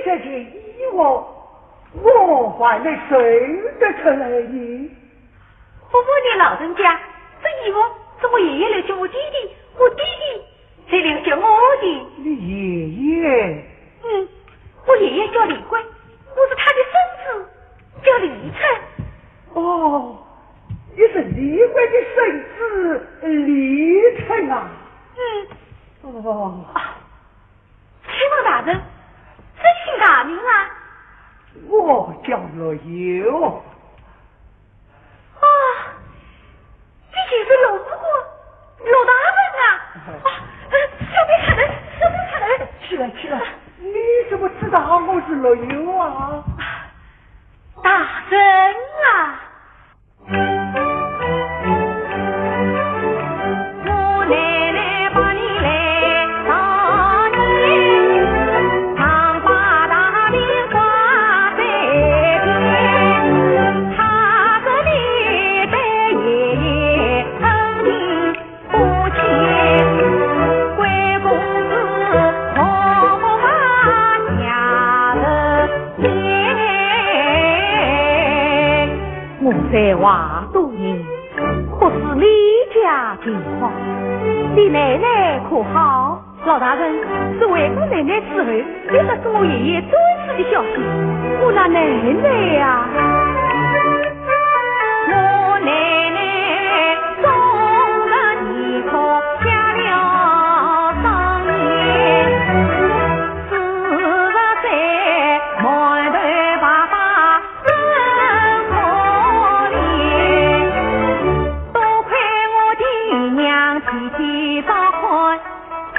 这件衣服，我还能认得出来呢？我问你老人家，这衣服是我爷爷留给我爹爹，我爹爹才留给我的。你爷爷？嗯，我爷爷叫李贵，我是他的孙子，叫李琛。哦，你是李贵的孙子李琛啊？嗯。哦。啊，请问大人，尊姓大名啊？我叫陆游。 啊，你就是陆武官，陆大人啊！啊，呃，小妹看人，小妹看人。起来，起来，你怎么知道我是陆游啊？大人啊！我在华都呢，可是李家情况，你奶奶可好？ 老大人，自回过奶奶之后，一直是我爷爷最仔的孝心，我那奶奶呀。我奶奶终日念书写了三年，四十岁，满头白发真可怜。多亏我爹娘提起照看，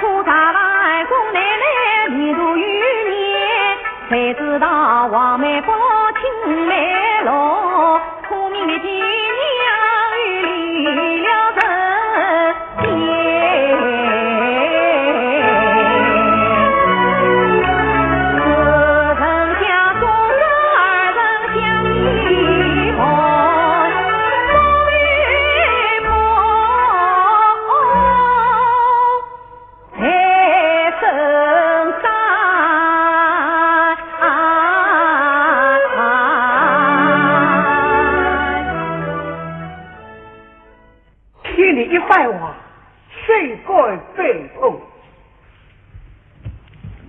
苦茶郎送奶奶面度有年，谁知道黄梅花青梅落，苦命的爹娘又离了人间。只剩下终身二人相依伴，风雨不 在深山啊。听你一番话，谁敢背叛？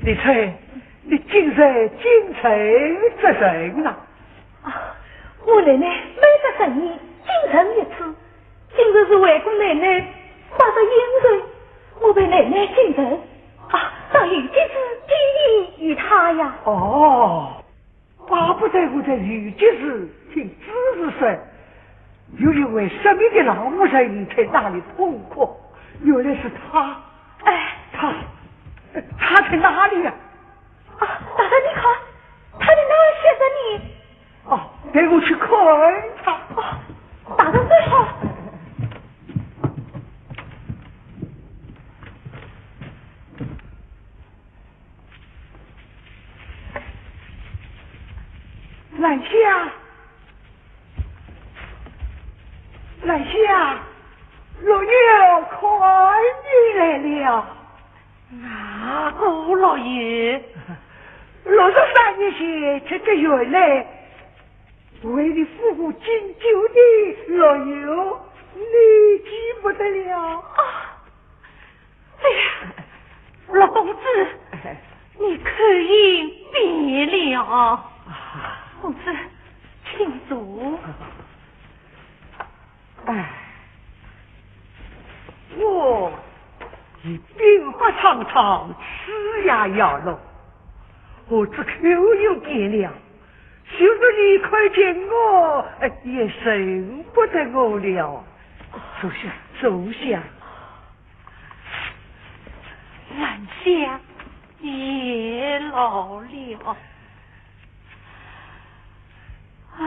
李琛，你竟然进城作甚啊？啊，我奶奶每隔十年进城一次， 今日是为官奶奶发的冤仇，我陪奶奶进城，啊，到有吉寺见面于她呀。哦，巴不得我在有吉寺听知县说，有一位失明的老妇人在那里痛哭，原来是她。哎。她，她在哪里呀？啊，大人你看，她在那儿写着呢。 哦，带我去看她。哦，大人走好。兰香，兰香，老爷看你来了。 哪个老爷？六十三年前，这个园内为你夫妇敬酒的老友，你记不得了？啊，哎呀，陆公子，你口音变了。公子，请坐。 哎，我已鬓发苍苍，齿牙摇落，我这口音变了，就是你看见我，哎，也认不得我了。坐下，坐下。兰香也老了。唉。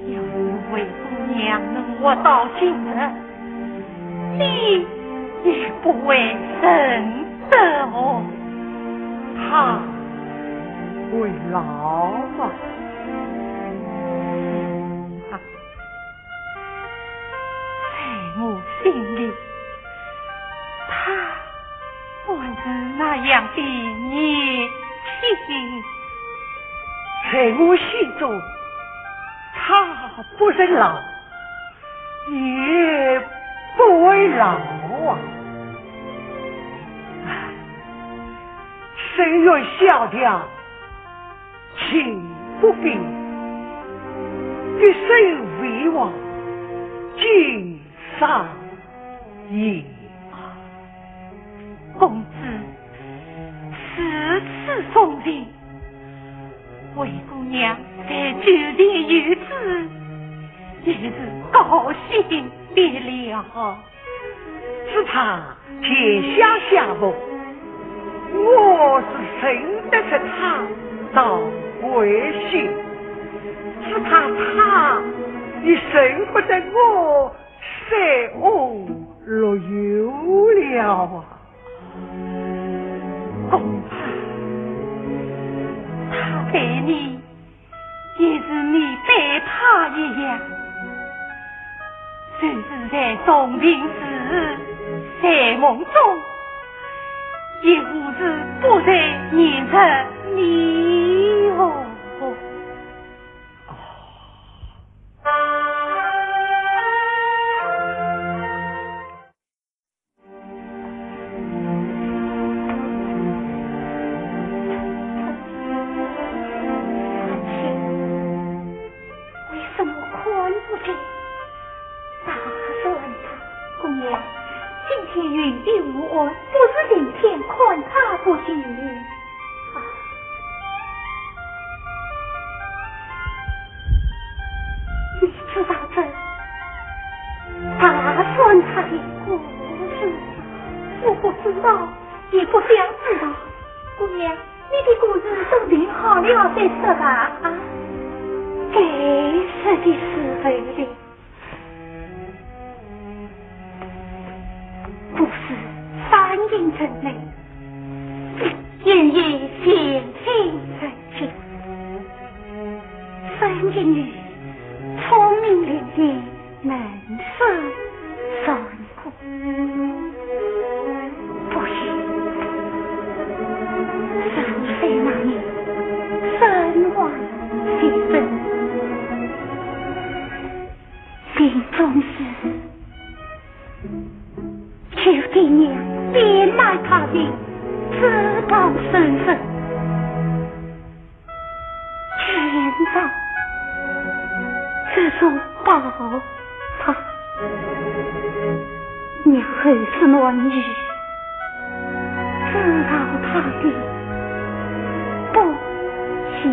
要是为姑娘能活到今日，你也不会认得我。她会老吗？啊，在我心里，她还是那样的年纪。在我心中，他不曾老，也不会老啊。唉，深院小调，琴不平，笛声未旺，今 上也。公子如此钟情，为姑娘在酒店游子，也是高兴的了。只怕天下相逢，我是认得出他到贵姓，只怕他已认不得我 三五六友了啊。公子，他待你也是你待他一样，就是在钟情时，在梦中，也无时不在念着你哦。 为什么看不见？大算他。姑娘，今天云雨无案，不是晴天看他不见。啊， 你知道这大算他的故事？我不知道，也不想知道。姑娘，你的故事都定好了再说吧。啊，该说的是谁的？ 不是山阴城内，也有闲情人家。山阴女，聪明伶俐，能诗善舞。不行，是在那里身患绝症。 临终时，求爹娘变卖他的珠宝首饰，全当这种报答。然后是男女，知道他的不幸。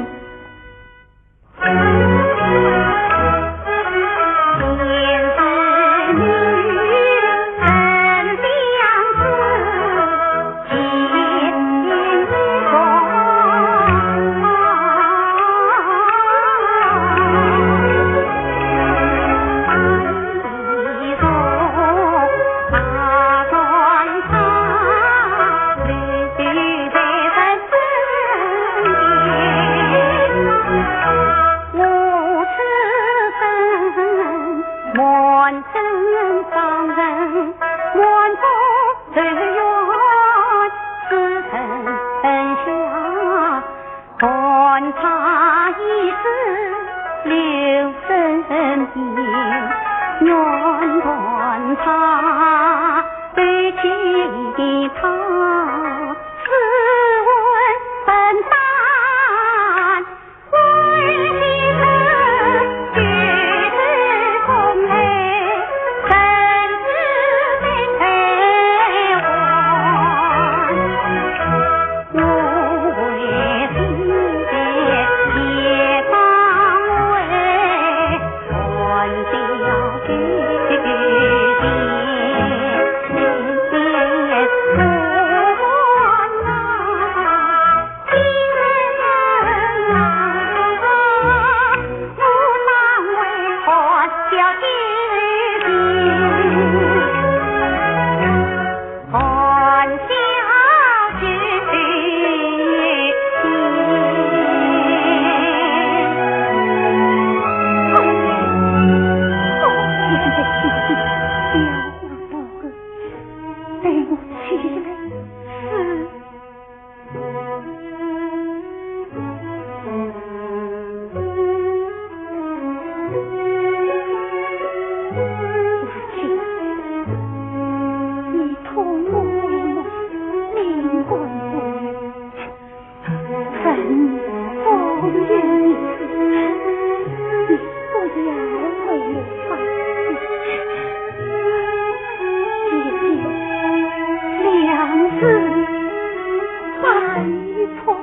错。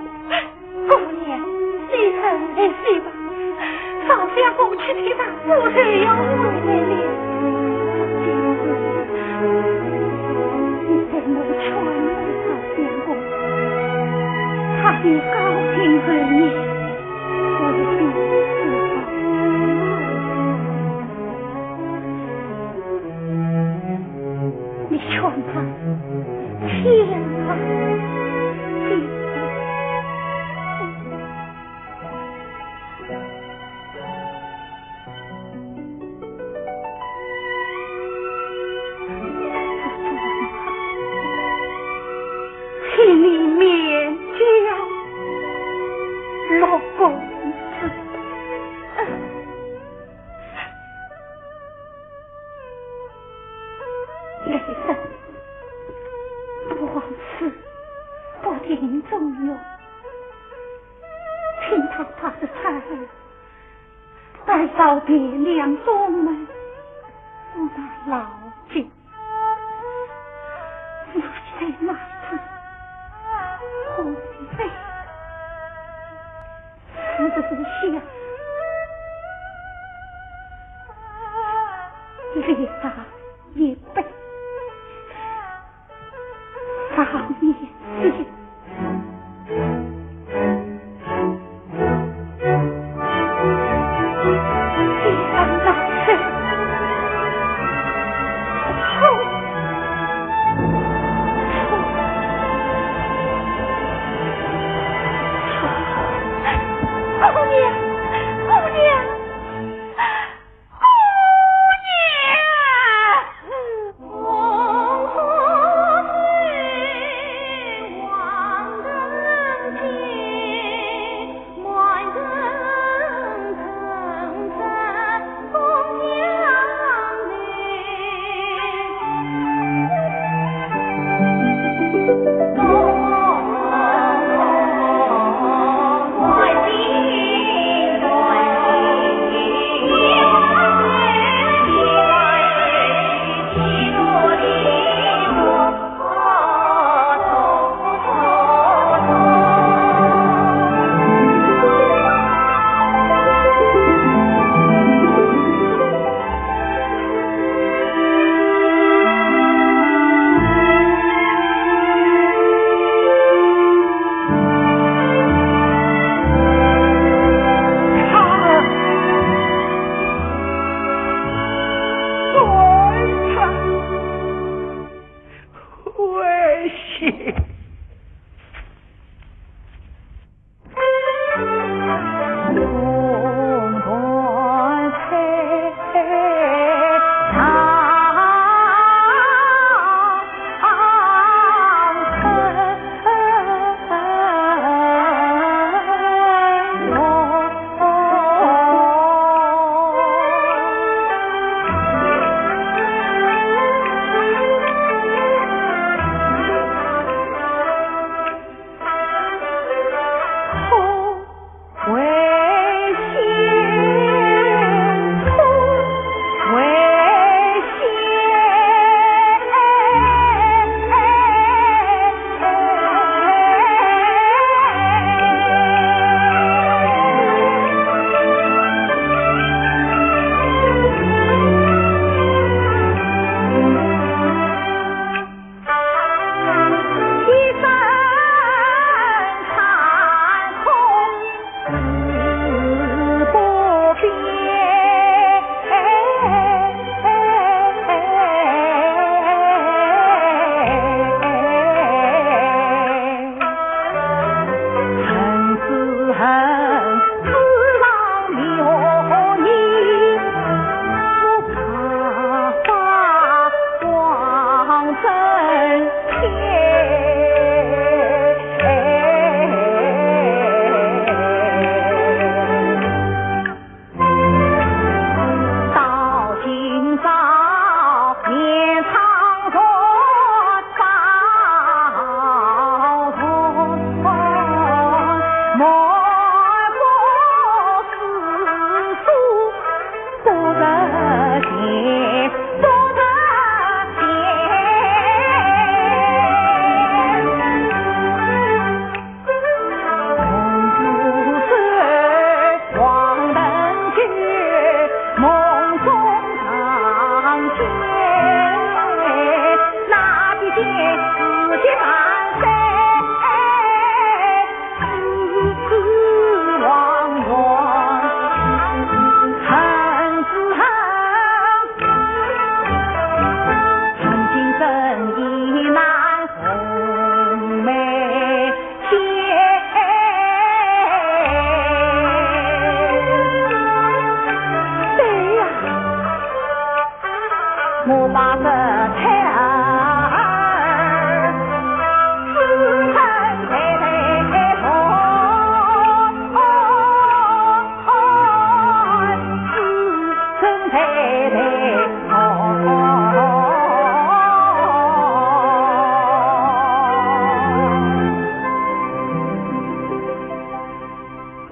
姑娘，你还是去吧，早些过去，替他复仇要回来了。你在我劝你早些过，他的高兴和你，我的心思好。你劝他，千万别请你勉强，陆公子。雷声，不枉此不停中药，请他把这胎儿带到汴梁东门，我那老舅，那在那处，我在 四十岁下，李大一辈，上面是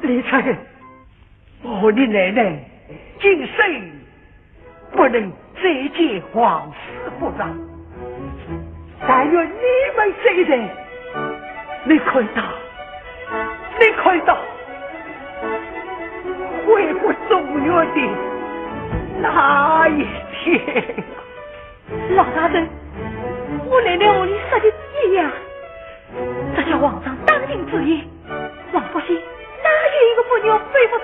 李春，我的奶奶今生不能再见皇室夫人，但愿你们这一代，你看到，你看到，回不中原的那一天。老大人，我奶奶和你说的一样，这叫皇上当庭之言，王福兴哪有一个不愿恢复